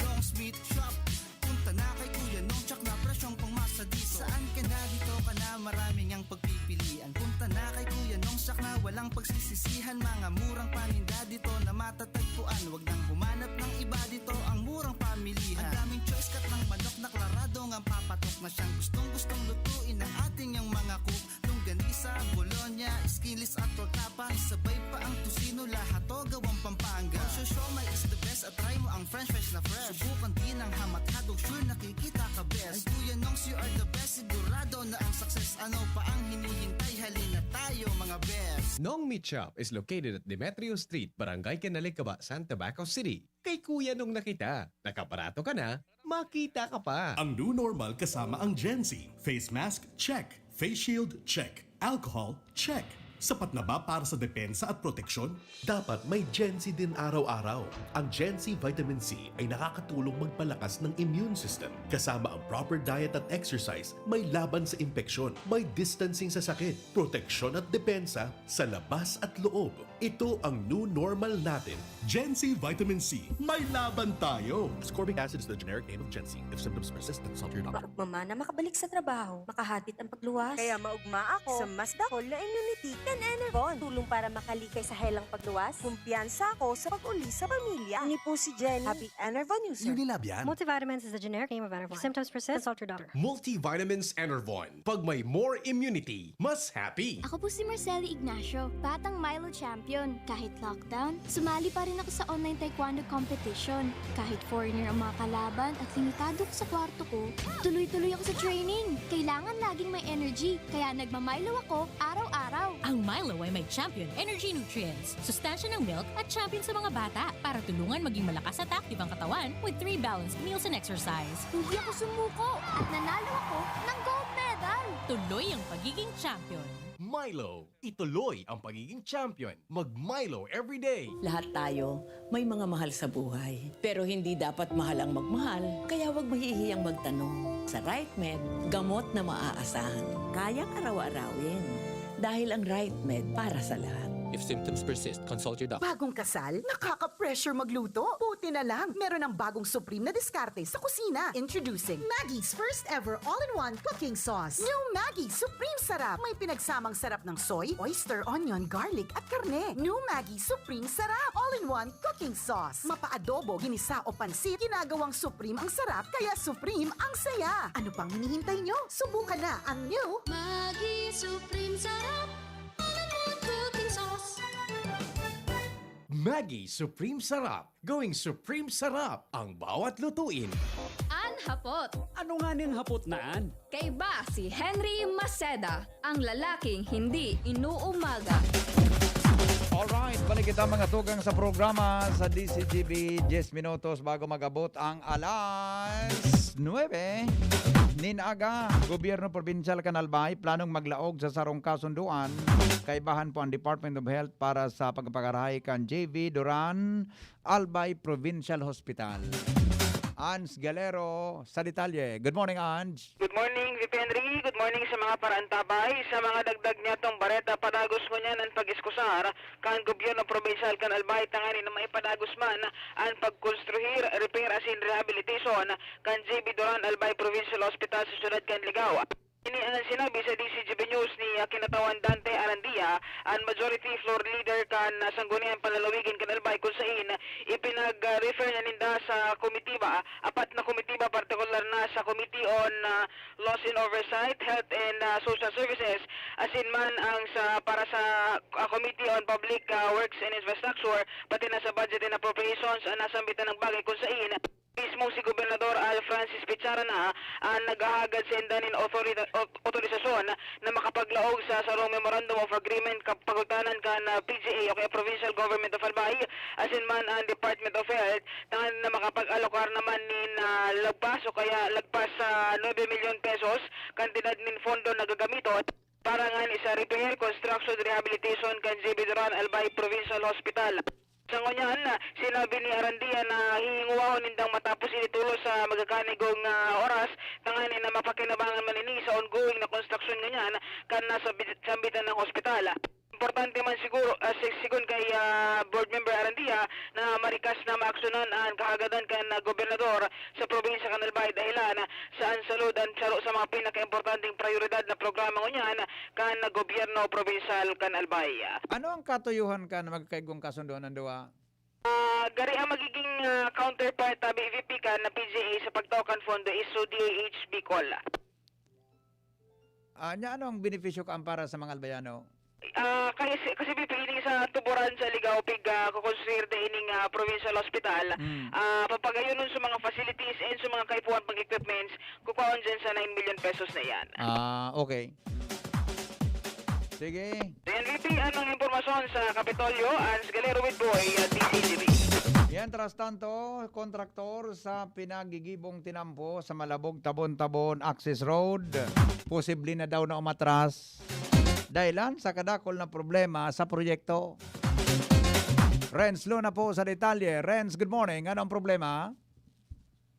Nong's Meat Shop. Punta na kay Kuya Nong, tsak na presyong pangmasa dito. Saan ka na, dito ka na, maraming ang pagpipilian. Punta na kay Kuya Nong, tsak na walang pagsisisihan. Mga murang paninda dito na matatagpuan. Wag nang humanap ng iba dito, ang murang pamilihan. Ang daming choice, kat ng manok na klarado ngang papatok na siyang gustong-gustong lutuin ng ating yang mga cook. Longganisa, bologna, skinless at torta pa. Isabay pa ang tocino, lahat to gawang Pampanga. Ang siomai is the best at try mo ang french fries na fresh. Subukan din ang hamat hotdog, sure nakikita ka best. Ang Kuya Nongs, you are the best, sigurado na ang success. Ano pa ang hinihintay? Halina tayo, mga best. Nong Meat Shop is located at Demetrio Street, Barangay Canalicaba, San Tabaco City. Kay Kuya Nong na kita, nakabarato ka na, makita ka pa. Ang new normal kasama ang Gen Z. Face mask, check. Face shield, check. Alcohol, check. Sapat na ba para sa depensa at proteksyon? Dapat may Gen Z din araw-araw. Ang Gen Z Vitamin C ay nakakatulong magpalakas ng immune system. Kasama ang proper diet at exercise, may laban sa impeksyon, may distancing sa sakit, proteksyon at depensa sa labas at loob. Ito ang new normal natin. Gen Z Vitamin C, may laban tayo! Ascorbic acid is the generic name of Gen Z. If symptoms persist, consult your doctor. Maugma man na makabalik sa trabaho, makahapit ang pagluwas. Kaya maugma ako sa mas dakul na immunity kan Enervon. Tulong para makalikay sa helang pagluwas. Kumpiyansa ako sa pag-uli sa pamilya. Ini po si Jenny, happy Enervon user. Unilab yan. Multivitamins is the generic name of Enervon. If symptoms persist, consult your doctor. Multivitamins Enervon. Pag may more immunity, mas happy. Ako po si Marcelo Ignacio, batang Milo champion. Kahit lockdown, sumali pa rin ako sa online taekwondo competition. Kahit foreigner ang mga kalaban at limitado ko sa kwarto ko, tuloy-tuloy ako sa training. Kailangan laging may energy, kaya nagmamilo ako araw-araw. Ang Milo ay may champion energy nutrients, sustansya ng milk at champion sa mga bata para tulungan maging malakas at active ang katawan with three balanced meals and exercise. Hindi ako sumuko at nanalo ako ng gold medal. Tuloy ang pagiging champion. Milo, ituloy ang pagiging champion. Mag Milo everyday. Lahat tayo may mga mahal sa buhay. Pero hindi dapat mahal ang magmahal, kaya huwag mahihiyang magtanong. Sa Right Med, gamot na maaasahan. Kayang araw-arawin. Dahil ang Right Med para sa lahat. If symptoms persist, consult your doctor. Bagong kasal? Nakaka-pressure magluto? Buti na lang, meron ng bagong supreme na diskarte sa kusina. Introducing Maggie's first ever all-in-one cooking sauce. New Maggi Supreme Sarap. May pinagsamang sarap ng soy, oyster, onion, garlic, at karne. New Maggi Supreme Sarap. All-in-one cooking sauce. Mapa-adobo, ginisa o pansit, ginagawang supreme ang sarap, kaya supreme ang saya. Ano pang hinihintay nyo? Subukan na ang new Maggi Supreme Sarap. All-in-one cooking sauce. Maggi Supreme Sarap. Going Supreme Sarap ang bawat lutuin. An hapot. Ano nga ning hapot na an? Kaiba si Henry Maceda, ang lalaking hindi inuumaga. Alright, balik kita mga tugang sa programa sa D C G B, diyes minutos bago mag-abot ang alas nuebe. Nin aga, gobyerno probinsyal kan Albay planong maglaog sa sarong kasunduan. Kaibahan po ang Department of Health para sa pagpakarahay kan J V Duran Albay Provincial Hospital. Ans Galero sa detalye. Good morning, Ans. Good morning, V P Henry. Good morning sa mga paraantabay. Sa mga dagdag niyatong bareta, padagos ngunyan an pag-iskusar kan gobyerno probinsyal kan Albay tanganing na maipadagos man an pagkonstruhir, repair asin rehabilitation kan J B Duran Albay Provincial Hospital sa siyudad kan Ligao. Ini an sinabi sa D C G B News ni, ah, Kinatawan Dante Arandia, an majority floor leader kan, ah, Sangguniang Panlalawigan kan Albay, kun sain ipinag-refer niya ninda sa komitiba, apat na komitiba, partikular na sa Committee on, ah, Laws and Oversight, Health and, ah, Social Services, asin man ang sa, para sa, ah, Committee on Public, ah, Works and Infrastructure, pati na sa Budget and Appropriations, ang nasambitan ng bagay kun sain mismo si Gobernador Al Francis Pichara na ang naghahagad sa inda nin otorida-, ot-, otorisasyon na makapaglaog sa sarong Memorandum of Agreement kap-, pagultanan kan, ah, P G A o kaya Provincial Government of Albay, asin man ang Department of Health, tanganing na makapag-alokar naman nin, ah, lagpas o kaya lagpas sa nuebe milyon pesos, kantidad nin pondo na gagamiton para ngani sa repair, construction, rehabilitation kan J B Duran Albay Provincial Hospital. Sa ngunyan, sinabi ni Arandia na hihingwahon nindang matapos ini tolos sa magkakanigong, ah, oras, tanganing na mapakinabangan man ini sa ongoing na konstruksyon ngunyan kan nasa bi-, sambitan ng ospital. Importante man siguro, ah, si-, sigon kay, ah, Board Member Arandia, na marikas na maaksyonan an kahagadan kan, ah, gobernador sa probinsya kan Albay, dahelan sa an salud an saro sa mga pinakaimportanteng prayoridad na programa ngunyan kan gobyerno probinsyal kan Albay. Ano ang katuyuhan kan magkaigwang kasundoan an duwa? Ah, gari ang magiging, ah, counterpart, ah, B V P kan na P G A sa pagtao kan pondo is through D A H Bicol. Ah, nya ano ang benepisyo kan para sa mga Albayano? Ah, kasi, kasi B P, ining sa Tuburan sa Ligao, pig, ah, kukonstruir da ining, ah, provincial hospital. Mm. Ah, papagayonon sa mga facilities and sa mga kaipuhan pang equipments, kukuhaon dyan sa nine million pesos na yan. Ah, okay. Sige. Yan, V P, anong impormasyon sa Kapitolyo? Ans Galero with Boy, ah, D C G B. Mientras tanto, kontraktor sa pinagigibong tinampo sa Malabog, Tabon-Tabon Access Road, posible na daw na umatras dahilan sa kadakol na problema sa proyekto. Renz Luna po sa detalye. Renz, good morning. Ano ang problema?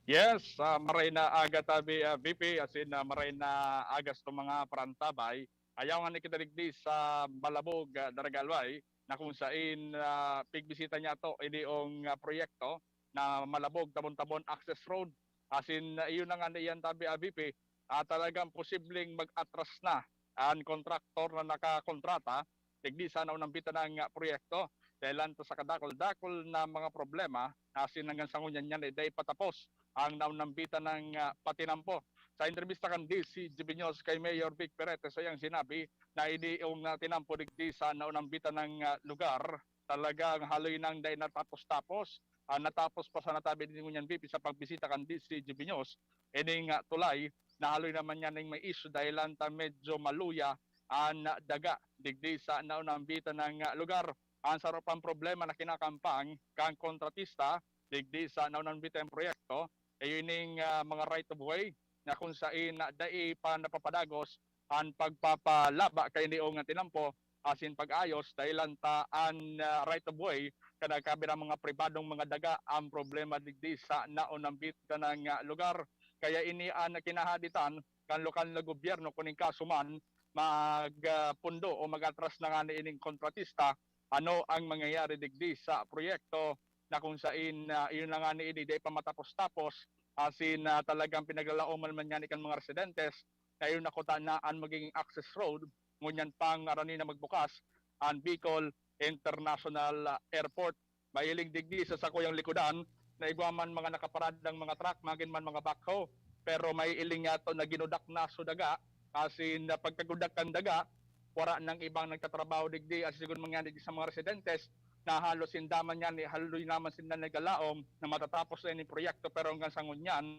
Yes, ah, maray na aga tabi, ah, V P, as in, ah, maray na agas to mga parantabay. Ayaw nga ni kita digdi sa Malabog, ah, Daraga Albay, na kung sain, ah, pigbisita niya to, ini ong, ah, proyekto na Malabog, Tabon-Tabon Access Road. As in, ah, iyon na nga na iyan tabi, ah, V P, ah, talagang posibleng mag-atras na an kontraktor na nakakontrata digdi sa naunang bitanang, ah, proyekto. Dahilan to sa kadakol-dakol na mga problema, as in hanggang sa ngunyan yan, eh, dai patapos ang naunang bitanang, ah, patinampo. Sa entrebista kan D C G B News kay Mayor Vic Perete, sa iyang sinabi na ini yung, ah, tinampo digdi sa naunang bitanang, ah, lugar, talagang haloy nang dai natapos-tapos. Ah, natapos pa sana tabi din ngunyan, V P, sa pagbisita kan D C G B News, ining, ah, tulay, na haloy naman niya ning may issue dahilan ta medyo maluya an daga digdi sa naunang bitanang, ah, lugar. Ang saro pang problema na kinakampang kan kontratista digdi sa naunang bitanang proyekto, iyo ining, ah, mga right of way na kung sain na dai pa napapadagos an pagpapalaba kaini nga tinampo asin pag-ayos, dahilan ta an, ah, right of way kan nagkabirang mga pribadong mga daga ang problema digdi sa naunang bitanang, ah, lugar. Kaya ini an kinahaditan kan lokal na gobyerno kun in kaso man mag, ah, pundo o mag-atras na ngani ining kontratista ano ang mangyayari digdi sa proyekto na kung sain, ah, iyon na nga ni ini, dai pa matapos-tapos, asin, ah, talagang pinaglalaoman man ngani kan mga residentes na iyon na kuta na an magiging access road, ngunyan pang arani na magbukas an Bicol International, ah, Airport. Mahiling digdi sa sakuyang likodan na igwa man mga nakaparadang mga truck, magin man mga backhoe, pero mahiling niyato na ginudak na so daga, asin na pagkagudak kan daga, wara nang ibang nagtatrabaho digdi, asin sigun man ngani sa mga residentes na halos sinda man ngani, haloy naman sinda naglalaom na matatapos na ining proyekto, pero hanggang sa ngunyan,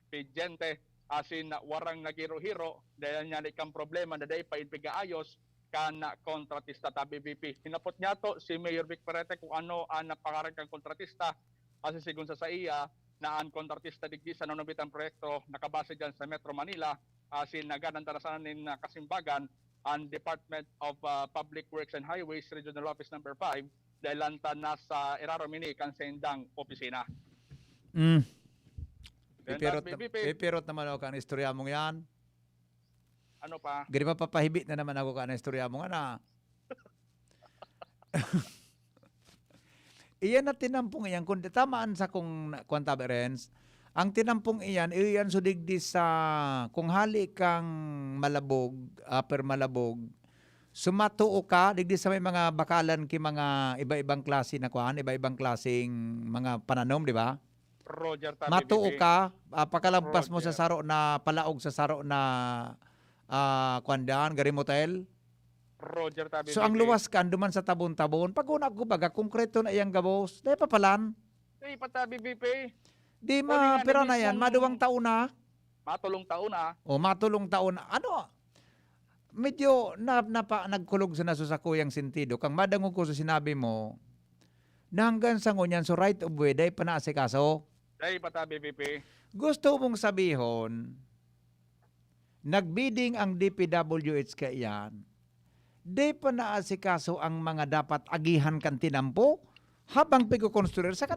pidyente, asin na warang naghiro-hiro, dahil ngani kan problema na dai pa ipigaayos kan kontratista ta B B P. Hinapot niyato si Mayor Vic Perete kung ano an pangaran kan kontratista, asin sigun sa saiya na an kontratista digdi sa nanunubitan proyekto nakabase diyan sa Metro Manila, asin nagadan ta na sana nin, ah, kasimbagan an Department of, ah, Public Works and Highways Regional Office Number Five, dahil ta nasa irarom ini kan saindang opisina. Mm. Then Pipirot, that, B B P. Pipirot naman ako kan istorya mong yan. Ano pa? Gari mapapahibi na naman ako kan istorya mong yan, ah. Iyan na tinampong iyan. Kung tamaan sa kung kwan tabi, Renz, ang tinampong iyan, iyan so digdi sa, kung hali kang Malabog, Upper Malabog, sumatuo ka, digdi sa may mga bakalan ki mga iba-ibang klase na kwan, iba-ibang klaseng mga pananom, di ba? Roger Tabi Matuo B B. Ka, ah, pakalagpas mo sa Roger. Saro na, palaog sa Saro na, ah, kwan dyan, Gari Motel. Roger Tabi So, ang B B. luwas kan, duman sa Tabon-Tabon. Pag una ko baga, konkreto na iyang gabos. Dahil papalan. Ay, pata B B P. Di Kunin nga ma, pira ni na yan, mismong- maduwang taon na. Matulong taon na. O, matulong taon na. Ano? Medyo na, napa, nagkulog sa naso sa kuyang sentido. Kang madangog ko sa sinabi mo, na hanggang sa ngunyan, so right of way, dahil pa naasikaso. Dahil pata B B P. Gusto mong sabihon, nagbidding ang D P W H kaiyan, di pa naasikaso ang mga dapat agihan kan tinampo habang pigkokonstruir sa